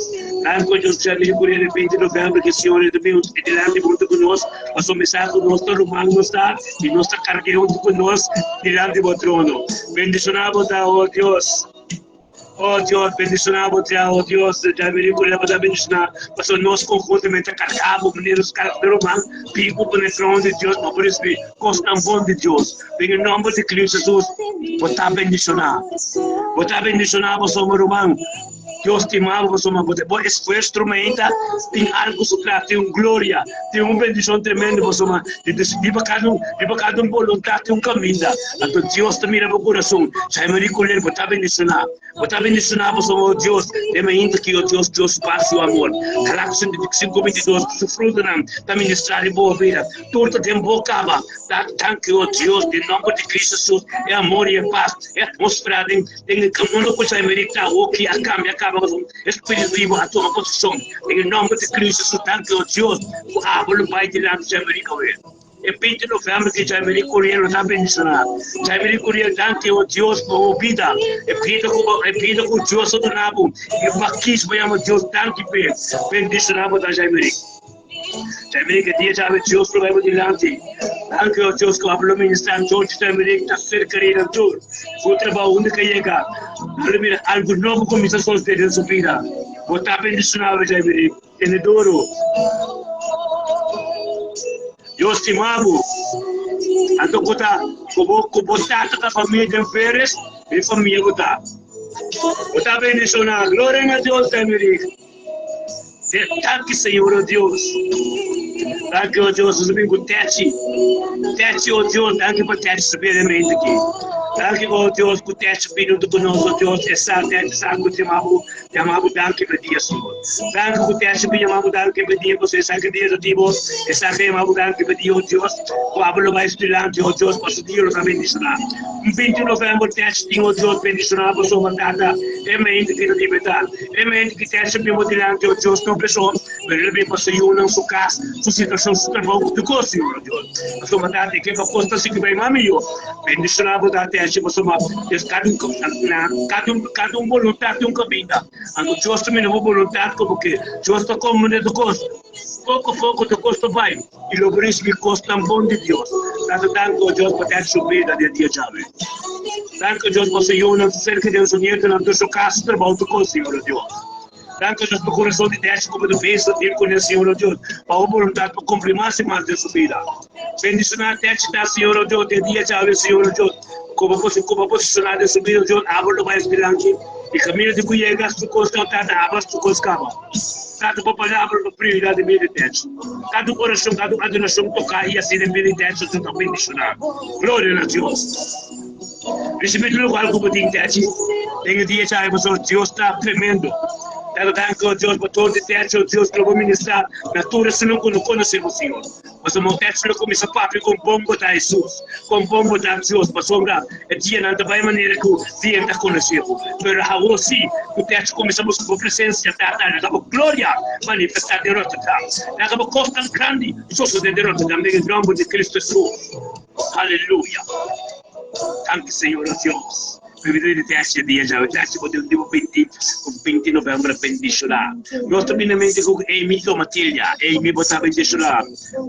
Danki Dios Jaime-Marie Curiel e 20 november ki Señor e ta bini dilanti bo huntu ku nos pasobra mi sa ku nos ta ruman nos ta i nos ta karg'é huntu ku nos dilanti bo trono. Bendishoná bo ta, o Dios. O Dios, bendishoná bo tia, o Dios, dja bini ku bo ta bendishoná, pasobra nos konhuntamente ta kargá bo manera nos karga ruman, bin ku bo na e trono di Dios pa bo risibí kosnan bon di Dios. Den e nòmber di Kristu Hesus, bo ta bendishoná. Bo ta bendishoná bo soma ruman. Dios stima bo pasobra bo bo esfuerso meinta tin algu su tras, tin un gloria, tin un bendishon tremendo pasobra riba kada un riba kada un boluntat tin un kaminda. Anto Dios ta mira bo kurason. Jaime Ricolel bo ta bendishoná. Bo ta bendishoná pasobra o Dios den mainta ki o Dios Dios su pas su amor. Galatas sinku 22 ku su frutonan ta ministrá riba bo bida. Tur ta den bo kaba. Ta danki o Dios den nomber di Cristo Jesus e amor i e pas e atmosfera den den e mundo ku Jaime Rick ta awoki a kambia kaba pasobra e spiritu di bo a tuma posishon den e nomber di Cristo Jesus danki o Dios ku abo lo bai dilanti Jaime Rick awe e 20 november ki Jaime Rick Curiel lo ta bendishoná Jaime Rick Curiel danki o Dios pa bo bida e bida ku bo e bida ku Dios a duna bo e bakis bo yama Dios danki p'e bendishoná bo ta Jaime Rick. Jamaica dia djawe Dios lo bai bo dilanti. Danki o Dios ku abo lo ministra George Jamaica ta ser kerido tur. Su trabou unda ke yega nan lo mira algu nobo kuminsa sosede den su bida. Bo ta bendishonado Jamaica. Tene duru. Dios stima bo. Anto ku ta ku bo ku bo tata ta famia den Feres, mi famia bo ta. Bo ta bendishona. Gloria na Dios Jamaica. Danki Señor o Dios. Danki o Dios, nos bin ku Techi. Techi o Dios, danki pa Techi su bienemente aki. Danki o Dios ku Techi bini huntu ku nos o Dios. E sa Techi sa ku yama bo, yama bo danki pa dia Señor. Danki ku Techi bin yama bo danki pa dia pasobra e sa ki dia ta di bo. E sa ke yama bo danki pa dia o Dios. Ku abo lo bai su dilanti o Dios pa su dia lo ta bendishoná. Un 20 november Techi tin o Dios bendishoná pasobra Tata e mente ki ta libertá. E mente ki tèt bin bo dilanti, o Dios, no peso, pero el a bin pa su yunan, su kas, su situashon, su trabou, ku tur kos, Señor, o Dios. Pasobra Tata, e ke pa kos ta sigui bai mas mihó. Bendishoná bo, Tata, esei pasobra Dios kada un na kada un kada un boluntat tin un kaminda. Anto Dios ta mira bo boluntat komo ke Dios ta komprende tur kos. Poko poko tur kos ta bai i lo bo risibí kosnan bon di Dios. Tata, danki, o Dios, pa tèt su bida den dia djawe. Danki, o Dios, pa su yunan, su ser kerido, su nietunan, tur su kas, su trabou, tur kos, Señor, o Dios. Danki, o Dios, pa kurason di tèt ku bo ta besa dil kuné, Señor, o Dios, pa bo boluntat por kumpli mas i mas den su bida. Bendishoná tèt ta, Señor, o Dios, den dia djawe, Señor, o Dios, ku bo ku bo posishoná den su bida, o Dios, abo lo bai dilanti i kaminda di ku yega su kos, Tata, aba su kos kaba. Tata bo palabra lo brilla den bida techo. Kada un oracion, kada un adoracion toca y haci den bida techo su ta bendiciona. Gloria na Dios. Ricibi tur locual cu bo tin techi den e dia djawe pasobra Dios ta tremendo. Tata danki o Dios pa tur di techo Dios lo bo ministra na tur esunnan cu no conoce bo Señor. Pasobra bo techo lo cuminsa papia con bon bo ta Jesus, con bon bo ta Dios pasobra E dianan ta bai manera ku bien ta konosé bo, pero awor sí ku te kuminsá buska bo presensia, Tata, laga bo gloria manifestá den Rotterdam. Laga bo kosnan grandi sosodé den Rotterdam den e nòmber di Kristu Hesus. Aleluya! Danki, Señor nos Dios. Mi bida di te haci e dia djawe. Te haci bo di un 20, 20 november bendishoná. Nos ta bini na mente ku Amy Domatilha. Amy, bo ta bendishoná.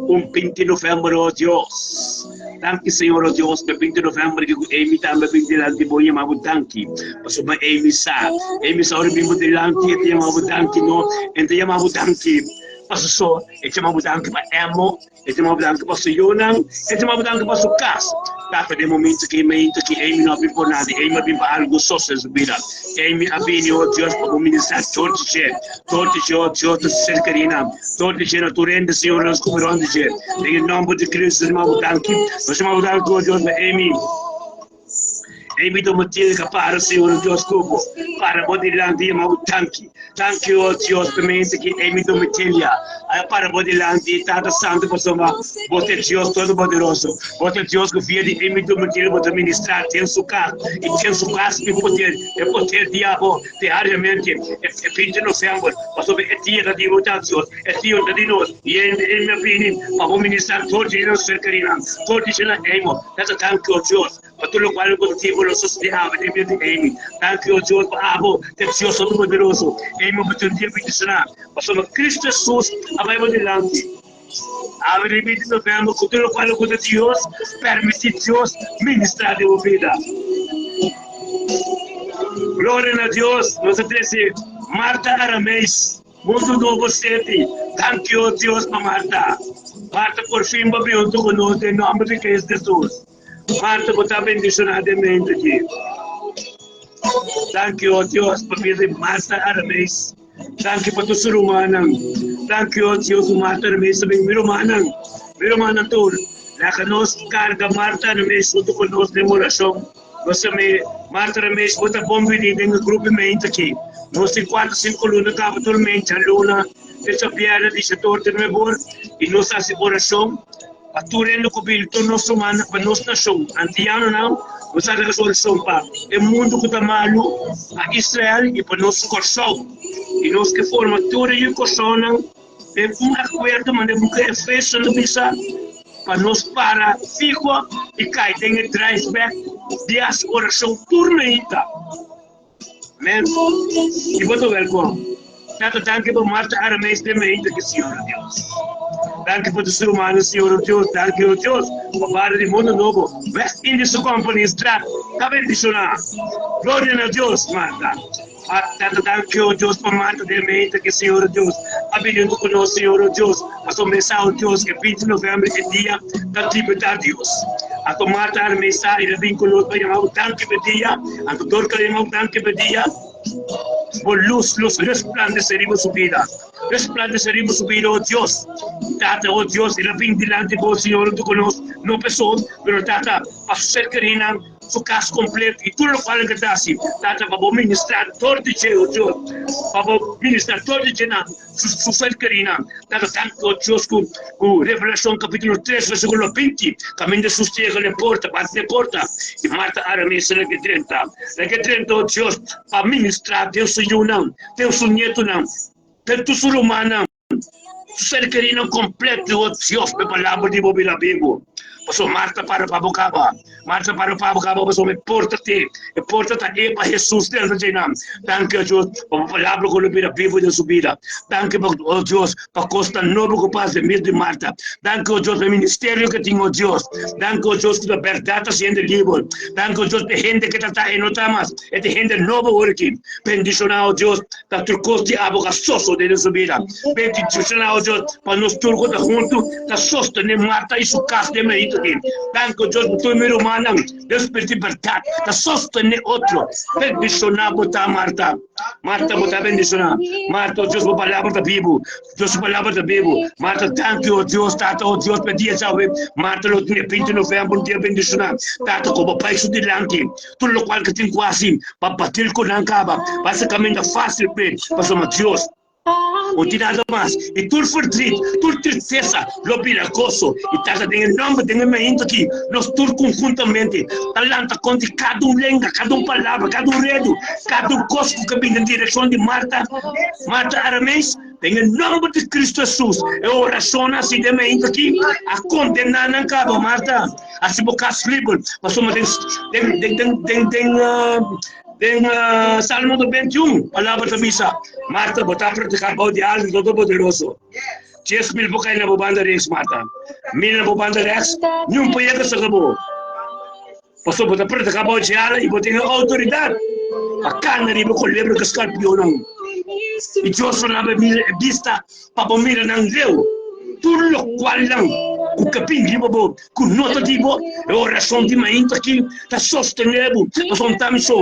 Un 20 november, oh Dios. Danki Señor oh Dios pa e 20 november ki ku Amy tambe a bin dilanti bo yama bo danki pasobra Amy sa Amy sa ora bin bo dilanti e ta yama bo danki no e ta yama bo danki pa su so e ta yama bo danki pa Emo e ta yama bo danki pa su yunan e ta yama bo danki pa su kas Tata den momento ki Amy ki Amy no a bin por nada Amy a bin pa algo sos den su bida Amy a bini oh Dios pa bo ministra dor di dje dor di dje oh Dios ta ser kerina Dor di dje na tur hende, Señor, nos kuma rond di dje. Den e nomber di Cristo, nos yama bo danki. Nos yama bo danki, oh Dios, pa Amy. Amy Domatilka para, Señor, oh Dios, ku bo. Para bo dilanti, yama bo danki. Danki, oh Dios, pa mente ki Amy Domitilia a para bo dilanti, Tata Santo, pasobra bo ta e Dios Todopoderoso. Bo ta e Dios ku via di Amy Domatilka bo ta ministra den su kas, i den su kas tin poder, e poder di abo. Diariamente e 20 november, pasobra e dia ta di bo ta Dios, e dia ta di nos, i e mi a bini pa bo ministra tur di nos ser kerinan, tur di nan emo, ta ta danki o Dios pa tur lokual ku ta tin bo lo sosode awe den bida di Amy, danki o Dios pa abo ta e Dios todopoderoso, Amy bo tin un dia bendishoná, pasobra Cristo Jesus a bai bo dilanti. Awe den 20 november ku tur lokual ku ta Dios permiti Dios ministra den bo bida. Gloria na Dios, nos a trese Marta Arameis, Mundo Nobo City. Danki o Dios pa Marta. Marta por fin bo bin huntu ku nos den nomber di Cristo Jesus. Marta bo ta bendiciona den mente aki. Danki, o Dios, pa bida di Marta Aramees. Danki pa tur su rumannan. Danki, o Dios, ku Marta Aramees ta bin. Mi rumannan, mi rumannan tur, laga nos karga Marta Aramees huntu ku nos den orashon. Nos ta me, Marta Aramees, bo ta bon bini den e grupo mente aki. Nos tin kuater sinku luna kaba tur mente, djaluna, te djabièrnè, di shator te nuebor, i nos ta hasi orashon. Pa tur hende ku bini, tur nos rumannan, pa nos nashon antianonan, nos ta haga orashon pa e mundu ku ta malu, pa Israel i pa nos Kòrsou. I nos ke forma tur e yu Kòrsounan den un akuerdo manera ku Efesonan ta bisa, pa nos para fiho i kai den e drive bèk di hasi orashon tur meinta. Amen. I bo ta welkom. Tata, danki pa Marta Aramees den meinta ki, Señor Dios. Danki pa tur rumannan, Señor Dios. Danki, oh Dios, pa Barrio di Mundo Nobo, West Indies su Company, Straat, ta bendiciona. Gloria na Dios, Marta. Tata, danki, oh Dios, pa Marta den meinta ki, Señor Dios, a bini hunto cu nos, Señor Dios. Pasobra mi sa, oh Dios, e 20 november e dia ta libertad, Dios. Anto Marta Aramees sa i a bin cu nos pa yama bo danki pa e dia. Anto dor ku el danki pa dia, bo lus lus resplandesé riba su bida. Resplandesé riba su bida, o Dios. Tata, o Dios, el a bin dilanti bo, Señor, huntu ku nos, no p'eso, pero Tata, pa su ser kerinan, su kas kompleto i tur lokual nan ke ta hasi. Tata, pa bo ministrá dor di dje, o Dios, pa bo ministrá dor di dje nan. Su ser kerinan ta tantu Dios ku ku Revelashon kapítulo 3 versíkulo 20 kaminda Jesus yega na e porta, bati na e porta i Marta Aramis la ke drenta. La ke drenta o Dios pa ministrá den su yunan, den su nietonan, den tur su rumannan, su ser kerinan kompleto o Dios pa e palabra di bo bira bibu. Pasobra Marta para pa bo kaba. Marta para pa bo kaba pasobra e porta te. E porta ta e pa Hesus drenta dje nan. Danki, o Dios, pa bo palabra ku lo bira bibu den su bida. Danki, o Dios, pa kosnan nobo ku pasa den bida di Marta. Danki, o Dios, pa e ministerio ku e tin, o Dios. Danki, o Dios, ku ta bèrdat ta hasi hende liber. Danki, o Dios, pa e hende ku e ta ta e no ta mas. E ta hende nobo awor aki. Bendishoná, o Dios, pa tur kos di abo ka sosodé den su bida. Bendishoná, o Dios, pa nos tur ku ta huntu ta sostené Marta i su kas den meitu aki. Danki, o Dios, pa tur mi rumannan den spiritu di bèrdat ta sostené otro. Bendishoná bo ta, Marta. Marta, bo ta bendishoná. Marta, o Dios, bo palabra ta bibu. Dios su palabra ta bibu. Marta, danki, o Dios, Tata, o Dios, pa e dia djawe. Marta lo tin e 20 novèmber un dia bendishoná. Tata, ku bo bai su dilanti. Tur lokual ku tin ku hasi pa batil ku nan kaba, pa hasi kaminda fásil p'e, pasobra Dios no tin nada mas. I tur ferdrit, tur tristesa lo bira goso. I Tata, den e nòmber, den e momentu aki, nos tur konhuntamente ta lanta kontra kada un lenga, kada un palabra, kada un redu, kada un kos ku ka bin den direkshon di Marta, Marta Aramees. Den e nòmber di Kristu Hesus, e orashonnan hasi den momentu aki a kondená nan kaba, Marta. Hasi bo kas liber, pasobra den den den den den den Salmo 21 palabra ta bisa, Marta, bo ta prediká bou di algu todopoderoso. 10,000 por kai na bo banda rechts, Marta, mil na bo banda rechts, niun por yega saka bo. Pasobra bo ta prediká bou di ala i bo tin e outoridat pa kana riba kolebra ku skarpionnan. I Dios lo laba e bista pa bo mira nan leu. Tur lokualnan ku ka bin riba bo ku no ta di bo, e orashon di mainta aki ta sostené bo, pasobra un ta mi so.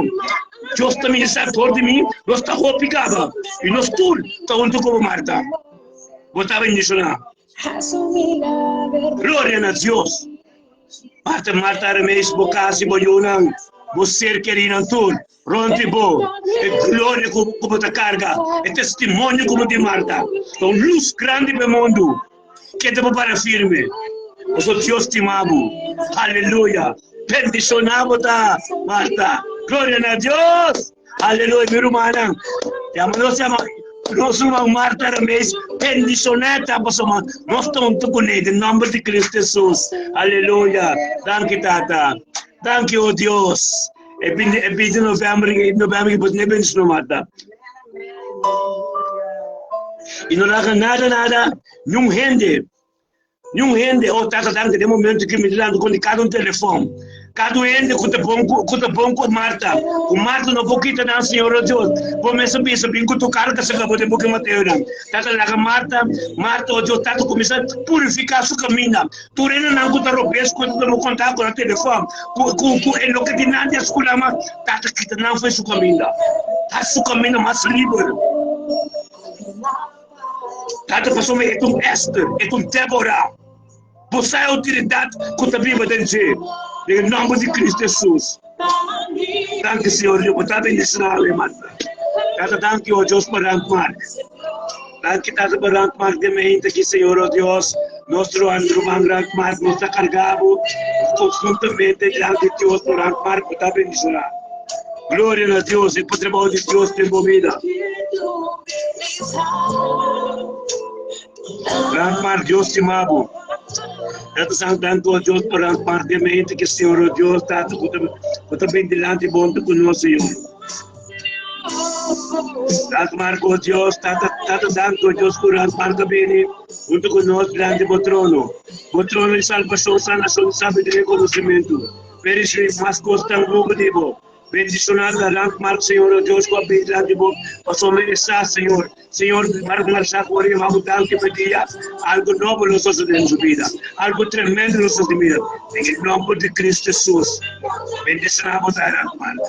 Dios ta ministrá dor di mi, nos ta hopi kaba, i nos tur ta huntu ku bo, Marta. Bo ta bendishoná. Gloria na Dios! Marta, Marta, Aramees, bo kas i bo yunan, bo ser kerinan tur rònt di bo. E gloria ku bo ta karga, e testimonio ku bo tin, Marta, ta un lus grandi pa e mundu. Keda bo para firme, pasobra Dios stima bo. Aleluya! Bendishoná bo ta, Marta. Gloria na Dios! Aleluya! Mi rumannan, yama nos yama nos ruman Marta Ramees bendishoná ta, pasobra nos ta huntu kuné den nòmber di Kristu Hesus. Aleluya! Danki, Tata. Danki, o Dios. E 20 novèmber, novèmber ki bo ta bendishoná, Marta. I no laga nada, nada, niun hende. Niun hende, oh Tata danki den momento ki mi dilanti kon di kada un telefon. Kada un hende ku ta bon ku ku ta bon ku Marta, ku Marta no por kita nan Señor oh Dios. Bo mes a bisa bin ku tur karga serka bo den buki Mateo nan. Tata laga Marta, Marta oh Dios Tata kuminsa purifiká su kaminda. Tur hendenan ku ta robes ku ta tuma kontak ku nan telefon ku ku ku e loke di nan di a skula mas Tata kita nan for su kaminda. Hasi su kaminda mas liber. Tata pasobra e ta un Ester, e ta un Débora. Bo sa e outoridat ku ta biba den dje. Den e nòmber di Kristu Hesus. Danki Señor Dios, bo ta bendishoná awe Marta. Tata danki o Dios pa Randmark. Danki Tata pa Randmark den mente aki Señor o Dios. Nos ruman Randmark nos ta karga bo konhuntamente dilanti Dios pa Randmark bo ta bendishoná. Gloria na Dios e pa trabou di Dios den bo bida. Randmark Dios stima bo. Tata Santo danki o Dios pa Randmark den mente ki Señor o Dios Tata ku ta ku ta bin dilanti bo huntu ku nos Señor. Randmark o Dios Tata Tata danki o Dios ku Randmark a bini huntu ku nos dilanti bo trono. Bo trono di salbashon, sanashon, sabiduria i konosementu. Perishí mas kos tan nobo di bo. Bendishoná ta Randmark, Señor, o Dios ku a bin dilanti bo, pasobra e sa, Señor, Señor, Mark Marshak ora yama bo danki pa e dia, algu nobo lo sosodé den su bida, algu tremendo lo sosodé den bida, den e nomber di Cristo Jesus. Bendishoná bo ta Randmark.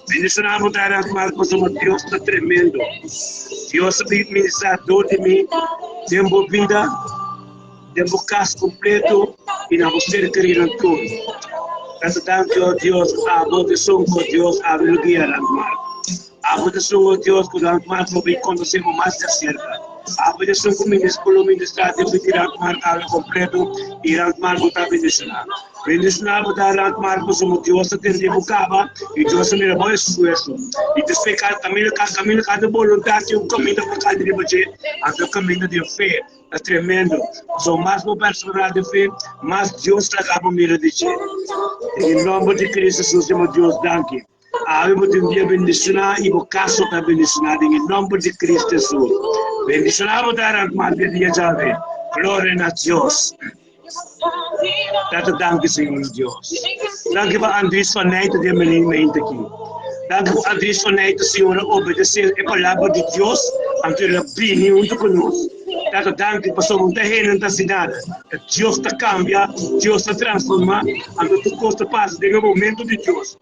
Bendishoná bo ta Randmark, pasobra Dios ta tremendo. Dios a bin ministrá dor di mi den bo bida. Den bo kas kompleto i na bo ser keridonan tur. Tata danki, o Dios, abo ta esun ku Dios awe lo guia Randmark. Abo ta esun, o Dios, ku Randmark lo bin konosé bo mas di aserka. Abo ta esun ku minis ku lo ministrá den bida di Randmark awe kompleto i Randmark bo ta bendishoná. Bendishoná bo ta Randmark pasobra Dios ta tende bo kaba i Dios ta mira bo esfuerso. I despues kada kaminda kaminda kada boluntat tin un kaminda pa kai riba dje, anto e kaminda den fe. Ta tremendo. So mas bo perseverá den fe, mas Dios laga bo mira di dje. Den e nomber di Cristo Jesus, dimo Dios danki. Awe bo tin un dia bendishoná i bo kas lo ta bendishoná den e nomber di Cristo Jesus. Bendishoná bo ta Randmark den dia djawe. Gloria na Dios. Tata danki Señor Dios. Danki pa Andries van Nijten den meneer aki. Danki ku Andries van Nijten Señor a obedece e palabra di Dios anto el a bini hunto ku nos. Tata danki pasobra un ta hende ta hasi nada. Dios ta cambia, Dios ta transforma, anto tur cos ta pasa den e momento di Dios.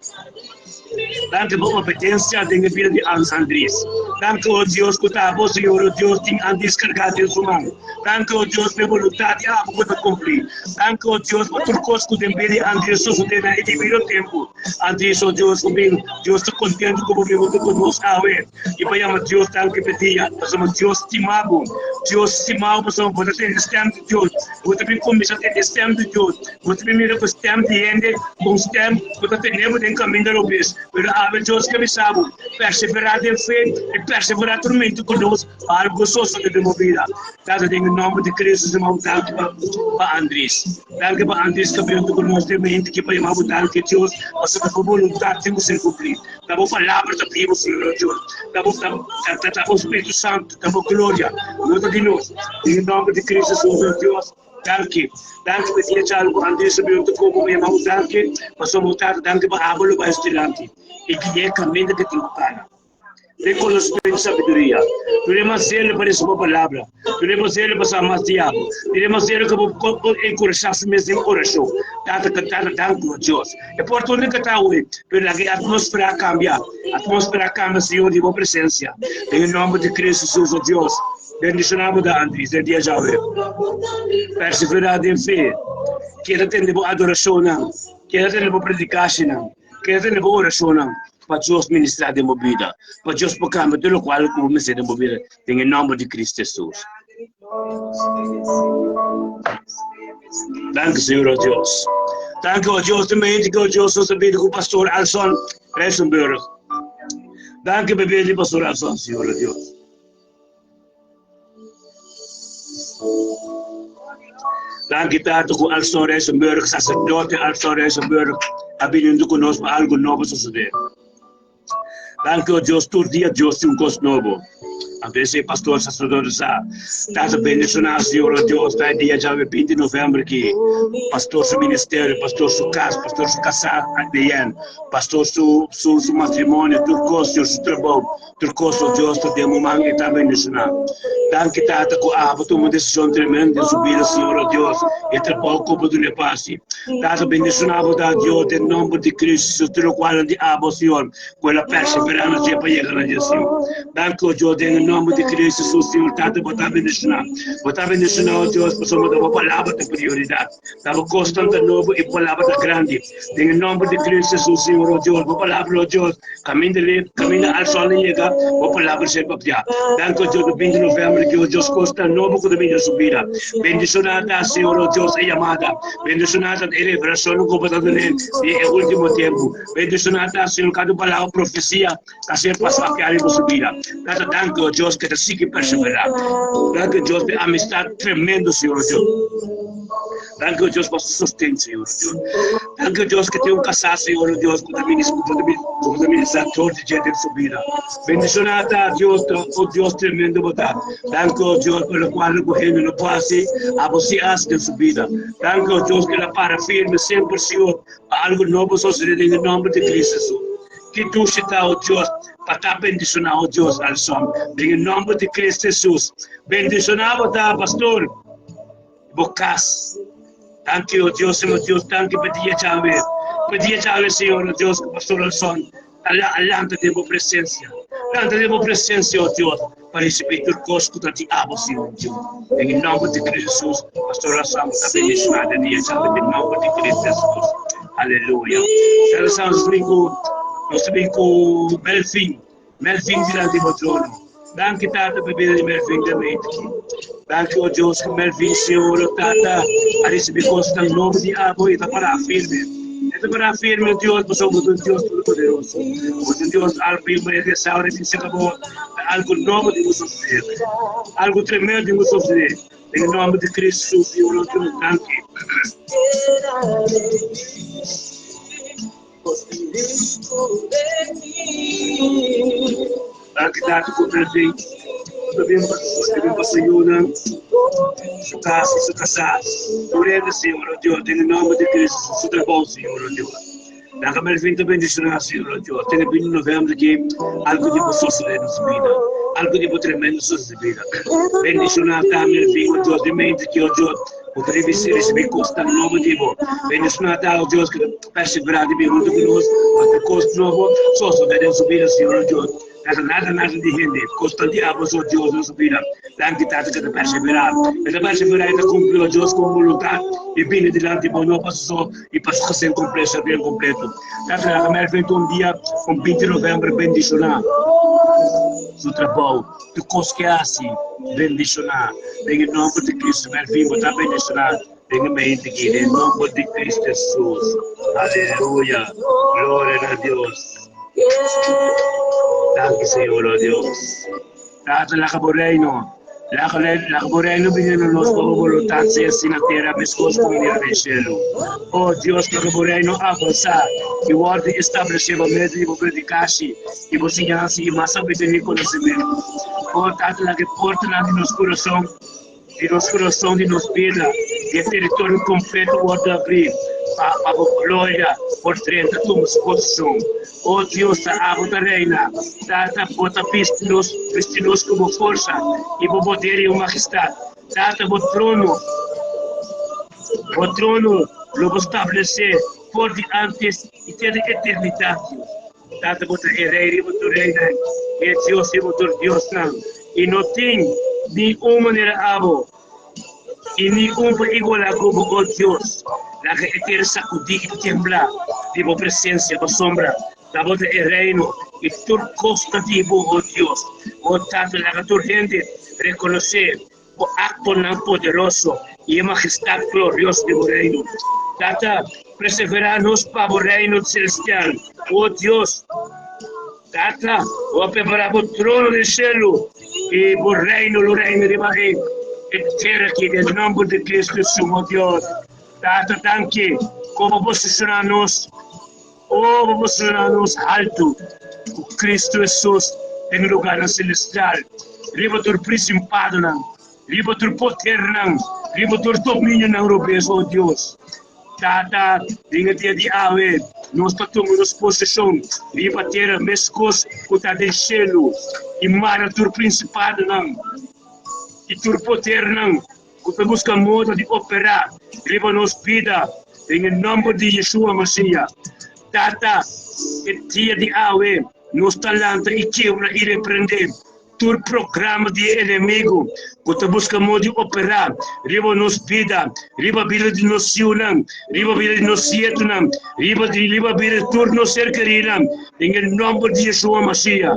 Danki pa obedensia den e bida di Andries. Danki, o Dios, ku ta abo, Señor, o Dios, tin Andries kargá den su man. Danki, o Dios, pa e boluntat di abo ku ta kumplí. Danki, o Dios, pa tur kos ku den bida di Andries sosodé na e debido tempu. Andries, o Dios, ku bin, Dios ta kontentu ku bo bin huntu ku nos awe. I pa yama Dios danki pa e dia, pasobra Dios stima bo. Dios stima bo pasobra bo ta tende stèm di Dios. Bo ta bin kuminsá tende stèm di Dios. Bo ta bin mira ku stèm di hende ku un stèm ku ta tene bo den kaminda robes. Pero awe Dios ke bisa bo, perseverá den fe i perseverá turmento ku nos pa algu sosodé den bo bida. Tata, den e nòmber di Cristo, yama bo danki pa Andries. Danki pa Andries ku a bin huntu ku nos den mente ki pa yama bo danki, Dios, pasobra bo boluntat tin ku ser kumplí. Ta bo palabra ta bibu, Señor Dios. Ta bo, ta, ta, ta bo Spiritu Santu, ta bo gloria. No ta di nos. Den e nomber di Cristo Jesus, nos Dios, danki. Danki pa dia djalu ku Andres a bin komo mi hermano. Danki pasobra bo tata, danki pa abo lo bai dilanti i gui'é kaminda ku e tin ku kana. Den konosementu i sabiduria. Tene mas zelo pa risibi bo palabra. Tene mas zelo pa sa mas di abo. Tene mas zelo ku bo enkurashá su mes den orashon. Tata, tata, danki, o Dios. E por ta unda ka ta awe, pero laga e atmósfera kambia. Atmósfera kambia, Señor, di bo presensia. Den e nòmber di Cristo Jesus, o Dios, bendishoná bo ta Andries den dia djawe. Perseverá den fe. Keda tende bo adorashonnan. Keda tende bo predikashinan. Keda tende bo orashonnan pa Dios ministrá den bo bida, pa Dios por kambia tur lokual ku bo mester den bo bida, den e nòmber di Cristo Jesus. Danki Señor o Dios. Danki o Dios te mente que o Dios nos bida ku Pastor Alson Rijsenburg. Danki pa bida di Pastor Alson, Señor o Dios. Danki Tata ku Alson Rijsenburg, sacerdote Alson Rijsenburg, a bini huntu ku nos pa algo nobo sosode. Danki o Dios, tur dia Dios tin un kos nobo. Anto esei pastor sacerdote sa. Tata bendiciona Señor o Dios ta e dia djawe 20 november ki pastor su ministerio, pastor su cas, pastor su casa Diane, pastor su su su matrimonio, tur cos Señor su trabou, tur cos o Dios ta den bo man e ta bendiciona. Danki Tata cu abo tuma un decision tremendo den su bida Señor o Dios e trabou cu bo duna e pasi. Tata bendiciona bo ta Dios den nomber di Cristo Jesus tur locual di abo Señor. Ku el a perseverá na dje pa yega na dje, Señor. Danki, o Dios, den e nòmber di Cristo Jesus, Señor Tata, bo ta bendishoná. Bo ta bendishoná, o Dios, pasobra ta bo palabra ta prioridat. Ta bo kosnan ta nobo i bo palabra ta grandi. Den e nòmber di Cristo Jesus, Señor, o Dios, bo palabra, o Dios, kaminda li, kaminda al sòl a yega, bo palabra ser papiá. Danki, o Dios, pa binti novèmber aki, o Dios, kosnan nobo ku ta bini na su bida. Bendishoná ta, Señor, o Dios, e yamada. Bendishoná ta e revelashonnan ku bo ta dun'é den e último tempu. Bendiciona ta Señor cada palabra profecia ta ser pasa aki ariba su bida. Tata danki o Dios ke ta sigui persevera. Danki Dios pa e amistad tremendo Señor o Dios. Danki o Dios pa su sosten Señor o Dios. Danki o Dios ke tin un kasá Señor o Dios ku ta ku ta ministra dor di dje den su bida. Bendiciona ta Dios o Dios tremendo bo ta. Danki o Dios pa lokual ku hende no por hasi abo si hasi den su bida. Danki o Dios ke la para firme semper Señor. Pa algu nobo sosodé den e nòmber di Cristo Hesus. Ki dushi ta, o Dios, pa ta bendishoná, o Dios, Alson, den e nòmber di Cristo Hesus. Bendishoná bo ta, pastor, i bo kas. Danki, o Dios, Señor Dios, danki pa dia djawe. Pa dia djawe, Señor, o Dios, ku pastor Alson ta lanta den bo presensia. Lanta den bo presensia, o Dios. Pa risibí tur kos ku ta di abo, Señor Dios. Den e nòmber di Cristo Jesus, Pastor Rasam ta bendishoná den dia djawe den nòmber di Cristo Jesus. Aleluya. Tata Santu, nos ta bin ku, nos ta bin ku Melvin, Melvin dilanti bo trono. Danki, Tata, pa bida di Melvin den mente aki. Danki, o Dios, ku Melvin, Señor, o Tata, a risibí kosnan nobo di abo i ta pará firme. E ta pará firme, o Dios, pasobra bo ta un Dios todopoderoso. Bo ta un Dios alfa i omega, e sa ora di se akabó. Ta algu nobo di bo sosodé. Algu tremendo di bo sosodé. Den e nomber di Cristo Jesus, Señor nos Dios, danki. Danki Tata ku Melvin. Bo ta bin pa ta bin pa su yunan, su kas i su kasá. Tur hende, Señor, oh Dios, den e nomber di Cristo Jesus, su trabou, Señor, oh Dios. Laga Melvin ta bendiciona Señor oh Dios. Tene bini november aki algo di bo sosode na su bida. Algo di bo tremendo sosode na su bida. Bendiciona ta Melvin oh Dios di mente ki oh Dios bo ta ricibi ricibi cosnan nobo di bo. Bendiciona ta oh Dios ki ta persevera di bin hunto cu nos pa tur cos nobo sosode den su bida Señor oh Dios. Nada nada nada di hende cosnan di abo so Dios na su bida. Danki Tata ke ta perseverá. E ta perseverá i ta kumpli o Dios ku bo boluntat i bini dilanti bo no pa su so i pa su gesin kompleto ser bien kompleto. Tata laga Melvin tur un dia un binti november bendishoná su trabou tur kos ke hasi bendishoná den e nomber di Cristo Melvin bo ta bendishoná den e mente aki den e nomber di Cristo Jesus aleluya gloria na Dios danki Señor o Dios. Tata, laga bo reino. Laga, laga bo reino bini na nos pa bo boluntat sea así na tera meskos komo manera den shelu. O Dios, laga bo reino avansá i wòrdu establesé pa medio di bo predikashi i bo siñansa i mas sabiduria i konosementu. O Tata, laga e portanan di nos kurason, di nos kurason, di nos bida, di e teritorio kompleto wòrdu abrí pa pa bo gloria por drenta tuma su posishon. O Dios, ta abo ta reina. Tata, bo ta bisti nos, bisti nos ku bo forsa i bo poder i bo majestat. Tata, bo trono, bo trono lo bo stablesé for di ántes i te den eternidat, Dios. Tata, bo ta e Rei riba tur reinan i e Dios riba tur diosnan, i no tin ni un manera abo i ni un pa igualá ku bo, o Dios. Laga e tera sakudí i tembla di bo presensia, pasobra ta bo ta e Reino i tur kos ta di bo, o Dios. O Tata, laga tur hende rekonosé bo aktonan poderoso i e majestat glorioso di bo Reino. Tata, preseverá nos pa bo Reino selestial, o Dios. Tata, bo a prepará bo trono den shelu, i bo reino lo reina riba e tera aki, den nòmber di Kristu Hesus, bo Dios. Tata, danki ku bo posishoná nos, o bo posishoná nos haltu ku Kristu Hesus den lugarnan selestial. Riba tur principadonan, riba tur podernan, riba tur dominionan robes, o Dios. Tata, den e dia di awe, nos ta tuma nos poseshon riba tera meskos ku ta den shelu, i mara tur prinsipadonan i tur podernan ku ta buska moda di operá riba nos bida, den e nòmber di Yeshua Masiya. Tata, e dia di awe, nos ta lanta i kebra i reprendé Tur programa di e enemigu ku ta buska moda di operá riba nos bida, riba bida di nos yunan, riba bida di nos nietunan, riba di riba bida di tur nos ser kerinan, den e nòmber di Yeshua Masiya.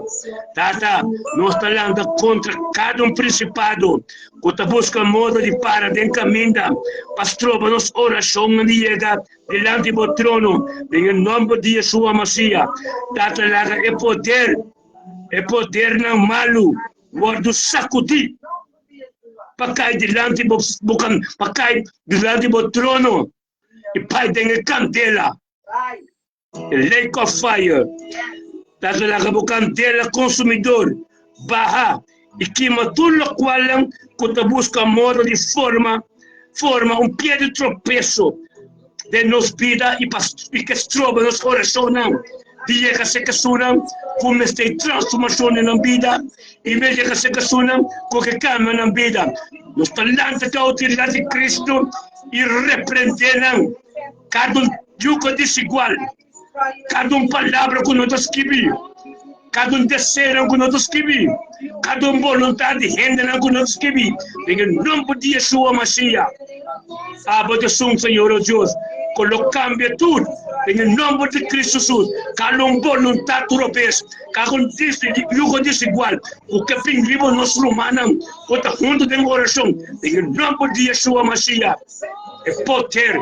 Tata, nos ta lanta kontra kada un prinsipado ku ta buska moda di para den kaminda pa stroba nos orashonnan di yega dilanti bo trono, den e nòmber di Yeshua Masiya. Tata, laga e poder. E podernan malu wòrdu sakudí pa kai dilanti bo pa kai dilanti bo trono i bai den e kandela, e lake of fire. Ta laga bo kandela konsumidor baha i kima tur lokualnan ku ta buska modo di forma forma un pie di tropeso den nos bida i pa i ke stroba nos orashonnan di yega serka esunnan ku mester e transformashon den nan bida i mester yega serka esunnan ku ke kambia nan bida. Nos ta lanta ku e outoridat di Kristu i reprendé nan kada un yugo desigual. Kada un palabra ku no ta skibí, kada un deseonan ku no ta skibí, kada un boluntat di hendenan ku no ta skibí, den e nomber di Yeshua Mashiach, abo ta esun, Señor o Dios, ku lo kambia tur, den e nomber di Cristo Jesus, kada un boluntat robes, kada un yugo desigual ku ke bin riba nos rumannan ku ta huntu den orashon, den e nomber di Yeshua Mashiach. E poder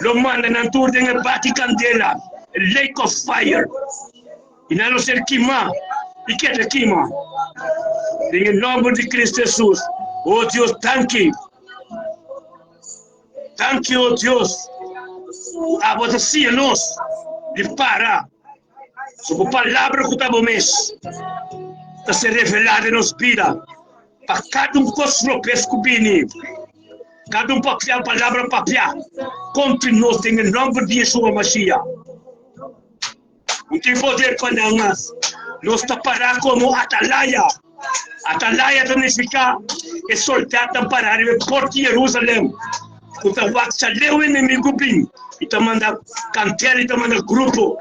lo manda nan tur den e baki kandela, e lake of fire, i nan lo ser kimá i keda kima. Den e nòmber di Kristu Hesus, o Dios, danki. Danki, o Dios, ku abo ta siña nos di para so bo palabra ku ta bo mes ta ser revelá den nos bida pa kada un kos robes ku bini. Kada un papia palabra papia kontra nos den e nòmber di Yeshua Mashiach. No tin poder pa nan mas. Nos ta pará komo atalaya. Atalaya ta nifiká e soldatnan pará riba e port di Jerusalèm ku ta wak saleu enemigu bin i ta manda kantel i ta manda grupo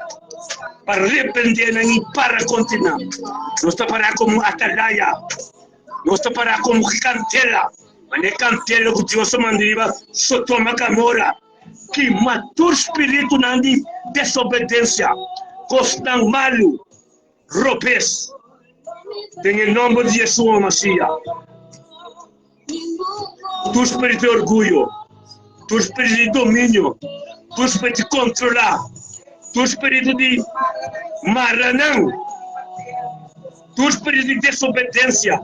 pa reprendé nan i para kontra nan. Nos ta pará komo atalaya. Nos ta pará komo kantela, manera e kantela ku Dios a manda riba Sodoma Gomorra, kima tur spiritunan di desobedensia, kosnan malu, robes, den e nòmber di Yeshua Masiya. Tur spiritu di orguyo, tur spiritu di dominio, tur spiritu di kontrolá, tur spiritu di mara nan, tur spiritu di desobedensia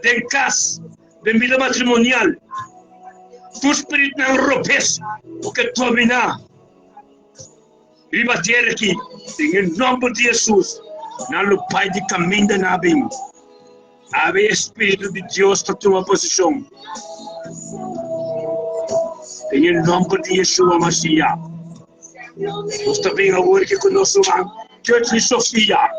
den kas, den bida matrimonial, tur spiritunan robes ku ke dominá riba tera aki, den e nòmber di Hesus, nan lo bai di kaminda nan a bin. Awe e Spiritu di Dios ta tuma posishon den e nòmber di Yeshua Mashiach. Nos ta bin awor ki ku nos ruman Gertrude Sofia.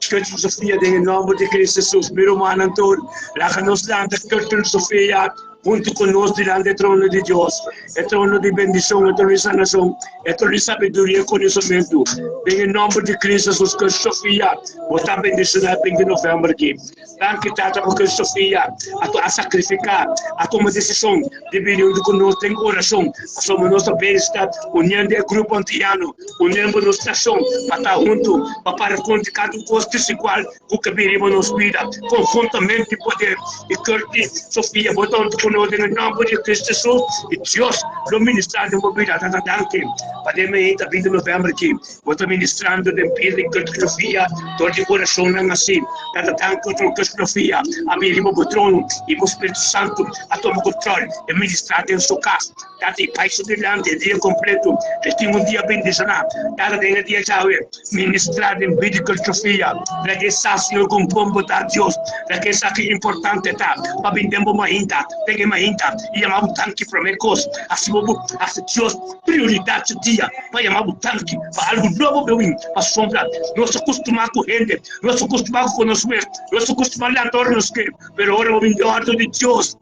Gertrude Sofia den e nòmber di Cristo Jesus. Mi rumannan tur, laga nos lanta Gertrude Sofia huntu ku nos dilanti e trono di Dios, e trono di bendishon, e trono di sanashon, e trono di sabiduria i konosementu. Den e nòmber di Kristu Jesus, ku Sofia bo ta bendishoná e 20 novèmber aki. Danki, Tata, paske Sofia a a sakrifiká, a tuma desishon di bini huntu ku nos den orashon, pasobra nos ta besta uniendo e grupo antiano, uniendo nos nashon pa ta huntu, pa para kontra kada un kos desigual ku ke bin riba nos bida, konhuntamente poder. I Curtis, Sofia, bo ta huntu ku nos. nos den e nòmber di Kristu Hesus i Dios lo ministrá den bo bida. Tata danki pa den meinta 20 novèmber aki bo ta ministrando den pia di Kirk Sofia dor di orashonnan hasi. Tata danki otro Kirk Sofia a bini riba bo trono i bo Spiritu Santu a tuma kontròl i ministrá den su kas. Tata i bai su dilanti e dia kompleto e tin un dia bendishoná. Tata den e dia djawe Ministrá den bida ku Sofia. Laga e sa, Señor, kon bon bo ta, Dios. Laga e sa ki importante ta pa bin den bo mainta, den e mainta, i yama bo danki promé kos. Hasi bo bo hasi Dios prioridat su dia pa yama bo danki pa algu nobo bo bin pasobra nos ta kustumá ku hende, nos ta kustumá ku nos mes, nos ta kustumá lanta ora nos ke, pero ora bo bin den òrdu di Dios,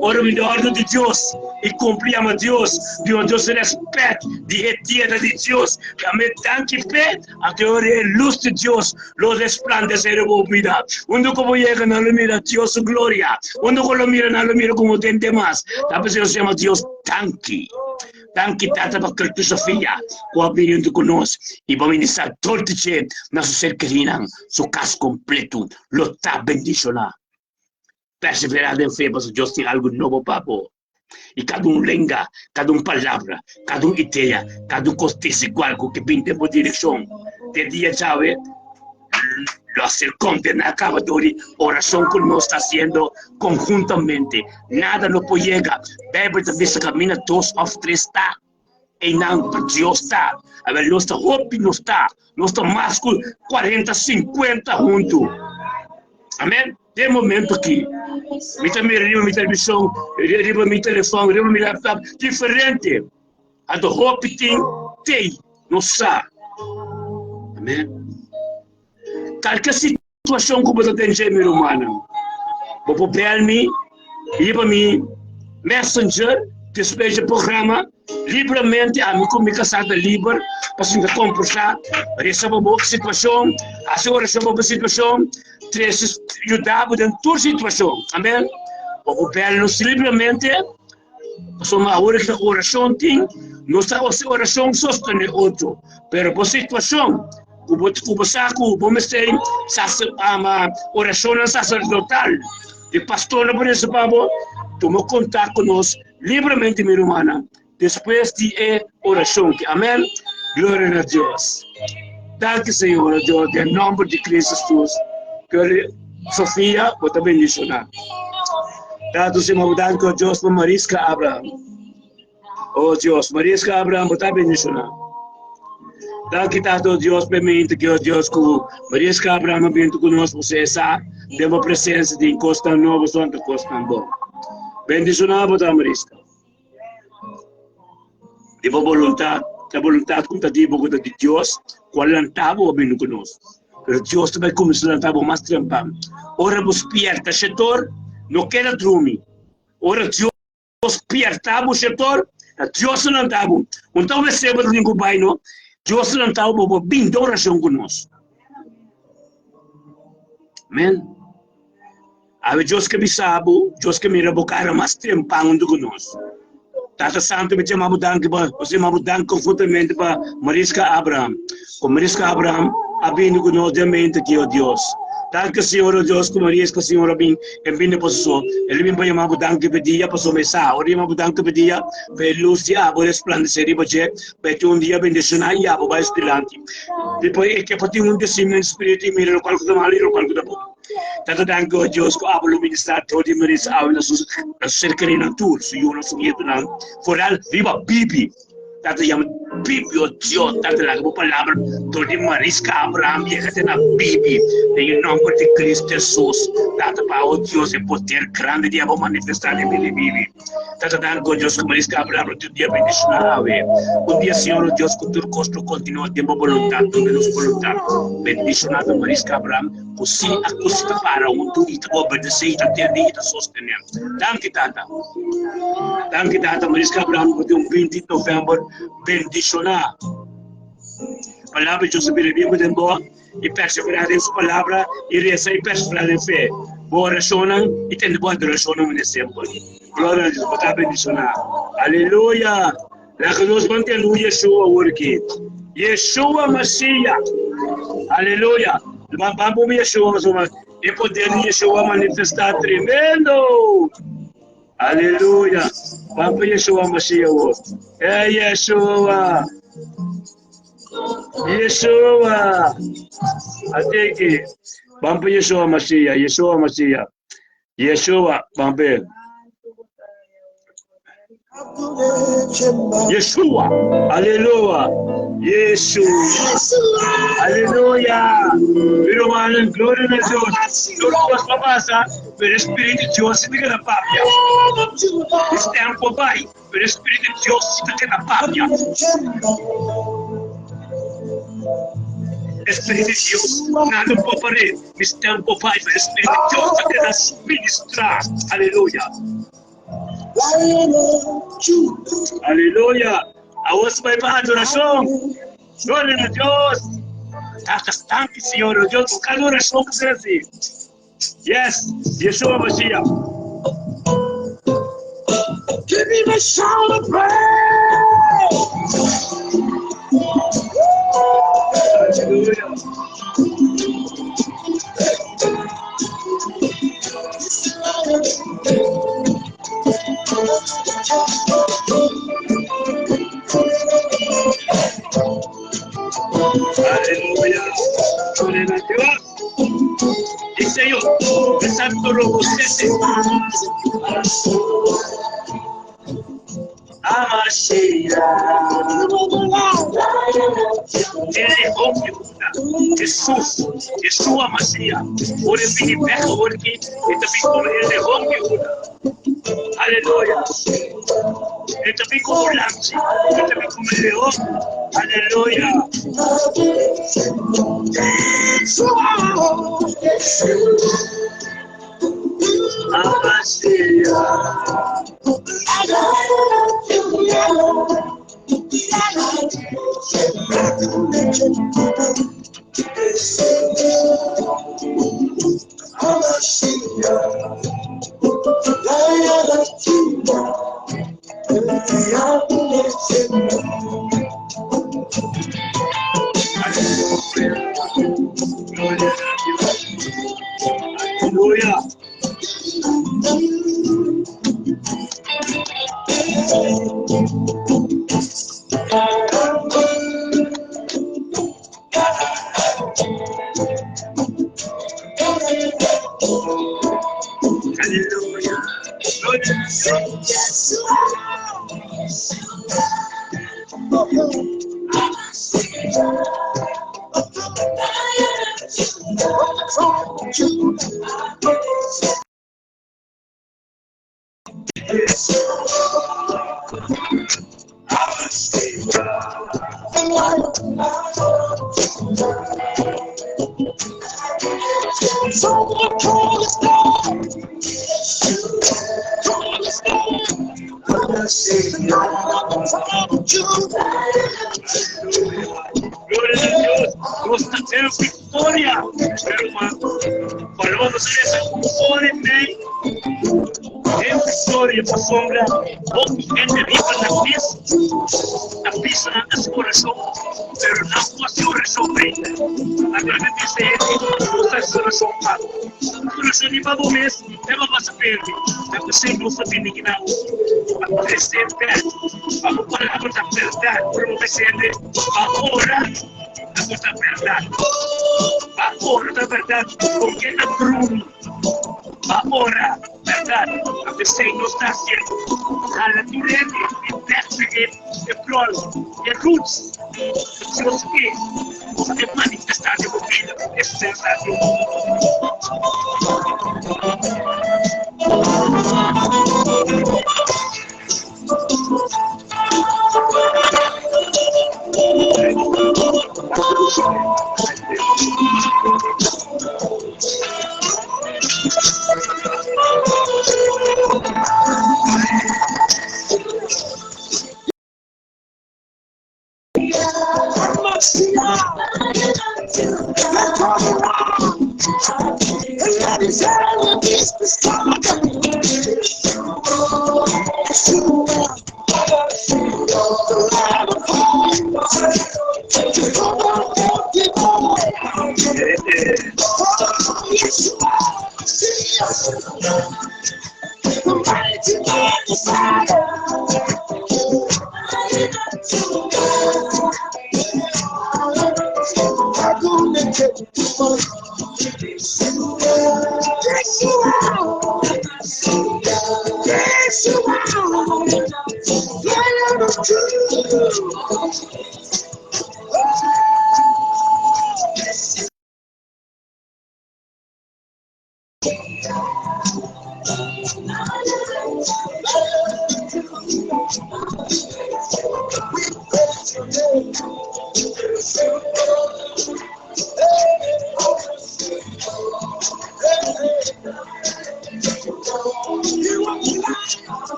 Ora mi di ordu di Dios i kumpli ama Dios, duna Dios rèspèt di e dia ta di Dios. Tambe danki p'e, anto e ora e lus di Dios lo resplandesé riba bo bida. Unda ku bo yega nan lo mira Dios su gloria. Unda ku lo mira nan lo mira komo den demas. Ta p'esei nos yama Dios danki. Danki Tata pa Kirk Sofia ku a bini huntu ku nos i bo ministrá dor di dje na su ser kerinan. Su kas kompletu lo ta bendishoná. Perseverá den fe pasobra Dios tin algu nobo pa bo. I kada un lenga, kada un palabra, kada un idea, kada un kos desigual ku ke bin den bo direkshon te dia djawe lo a ser kondená kaba dor di orashon ku nos ta hasiendo konhuntamente. Nada no por yega. Beibel ta bisa kaminda dos òf tres ta, einan Dios ta. Awor nos ta hopi nos ta, nos ta mas ku kuarenta, sinkuenta huntu. Amen. Den momento aki, mi ta mira riba mi televishon, riba mi telefòn, riba mi laptop, diferente. Anto hopi tin tei no sa. Amen. Kalke situashon ku bo ta den dje, mi rumannan, bo por bel mi riba mi messenger despues dje programa. Libramente ami ku mi kasá ta liber pa sinta kombersá, resa pa bo situashon, hasi orashon pa bo situashon, trese yuda bo den tur situashon. Amen. Bo por bel nos libremente, pasobra awor ku ta orashon tin, nos ta hasi orashon sostené otro, pero bo situashon ku bo ku bo sa ku bo mester orashonnan saserdotal di pastornan por resa pa bo, tuma kontak ku nos. Libremente mi rumannan, despues di e orashon ki. Amen. Gloria na Dios. Danki Señor Dios den nomber di Cristo Jesus. Gloria Sofia, bo ta bendiciona. Tanto Señor, bo danki o Dios pa Mariska Abraham. Oh Dios, Mariska Abraham, bo ta bendiciona. Danki Tata o Dios pa e mente ki o Dios ku Mariska Abraham a bintu ku nos, bo sa den bo presensia tin kosnan nobo, son ta kosnan bon. Bendishoná bo ta Mariska. Di bo boluntat, e boluntat ku ta di bo ku ta di Dios, ku a lanta bo a bini ku nos. Pero Dios ta bai kuminsá lanta bo mas trempan. Ora bo spierta shetor, no keda drumi. Ora Dios spierta bo shetor, ta Dios ta lanta bo. Un ta wc bo ta tin ku bai no, Dios ta lanta bo pa bo bin den orashon ku nos. Amen. Awe Dios ke bisa bo, Dios ke mira bo kara mas trempan huntu ku nos. Tata Santu, mi jama bo danki pa, nos jama bo danki konhuntamente pa Mariska Abraham. Ku Mariska Abraham a bini ku nos den mente aki, o Dios. Danki, Señor, o Dios, ku Mariska, Señor, a bin, e bini pa su so. El a bin pa jama bo danki pa e dia, pasobra e sa, ora jama bo danki pa e dia, pa e lus di abo resplandesé riba dje, pa e tin un dia bendishoná i abo bai su dilanti. Despues e ke pa tin un discernment spiritu i mira lokual ku ta malu i lokual ku ta bon. Tata danki o Dios ku abo lo ministrá tur di Marisa awe na su na su serkerinan tur, su yunan, su nietunan, foral riba Bibi. Tata yama Bibi o Dios, Tata laga bo palabra tur di Mariska Abraham yega te na Bibi den e nomber di Cristo Jesus. Tata pa o Dios e poder grandi di abo manifestá den bida di Bibi. Tata danki o Dios ku Mariska Abraham lo tin un dia bendishoná awe. Un dia Señor o Dios ku tur kos lo kontinua den bo boluntat, no den nos boluntat. Bendishoná ta Mariska Abraham. Ku si a kos ta para huntu i ta obedesé i ta tende i ta sostené. Danki Tata. Danki Tata Mariska Abraham ku tin un 20 novèmber bendishoná. Palabra di Dios ta bira bibu den bo i perseverá den su palabra i resa i perseverá den fe. Bo orashonnan i tende bo adorashonnan mester semper. Gloria na Dios. Bo ta bendishoná. Aleluya. Laga nos ban tende un Yeshua awor aki. Yeshua Mashiach. Aleluya. Ban ban pumi Yeshua pasobra e poder di Yeshua manifestá tremendo. Aleluya. Ban pa Yeshua Mashiach awor. Eh, Yeshua. Yeshua. Ateki. Ban pa Yeshua Mashiach. Yeshua Mashiach. Yeshua. Ban pa Yeshua. Aleluya. Yeshua. Aleluya. Mi rumannan, gloria na Dios. Tur kos pa pasa, pero e Spiritu di Dios si ta keda papia. E tempu a bai, pero e Spiritu di Dios si ta keda papia. E Spiritu di Dios, nada por par'é. Mi tempu a bai, pero e Spiritu di Dios ta keda ministrá. Aleluya. Aleluya! Awor bai pa adorashon. Gloria na Dios. Tata stanki, Señor Dios, ku adorashon ku ser así. Yes, Yeshua Mashiach. Give me the shout of praise. Aleluya. Aleluya. Gloria a Dios. Y Señor, el Santo Robo Amashiach. El león de Judá. Jesús, Yeshua Mashiach. Ora e bini bek awor aki, e ta bin komo e leon di Juda. Aleluya. E ta bin komo un lamchi, e ta bin komo e leon. Aleluya. Amashiach. Aleluya. Aleluya. Gloria a Dios. Gloria a Dios. Nos ta den victoria. Pero ma, palabra nos lesa holy name. Den victoria pasobra hopi hende riba nan mes ta bisa nan ta hasi orashon, pero nan no hasi orashon ainda. Anto nan ta bisa hende, Nos ta hasi orashon pa bo. Orashon di pa bo mes e bo pasa perdi. Ta p'esei nos ta bini kinan pa trese bèk pa bo palabra ta bèrdat. Ora bo bisa hende pa ora, ta ta bèrdat. Pa ora ta bèrdat, konke a drumi pa ora. Bèrdat, a p'esei nos ta hasiendo hala tur hende i bèk na e e prol, e roots ku Dios ke pa e manifestá den bo bida ku e sensashon.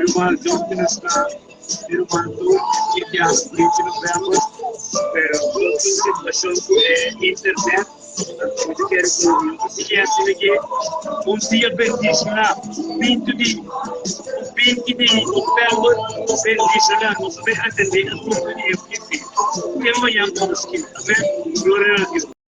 Ruman Dios ministra mi ruman tur e dia 20 november pero tin situacion cu e internet anto mi ta kere cu mi no ta sigui asina ke un dia bendiciona 20 di 20 di november bendiciona nos ta bay atende asunto di e wifi te mañan con ski amen gloria na Dios.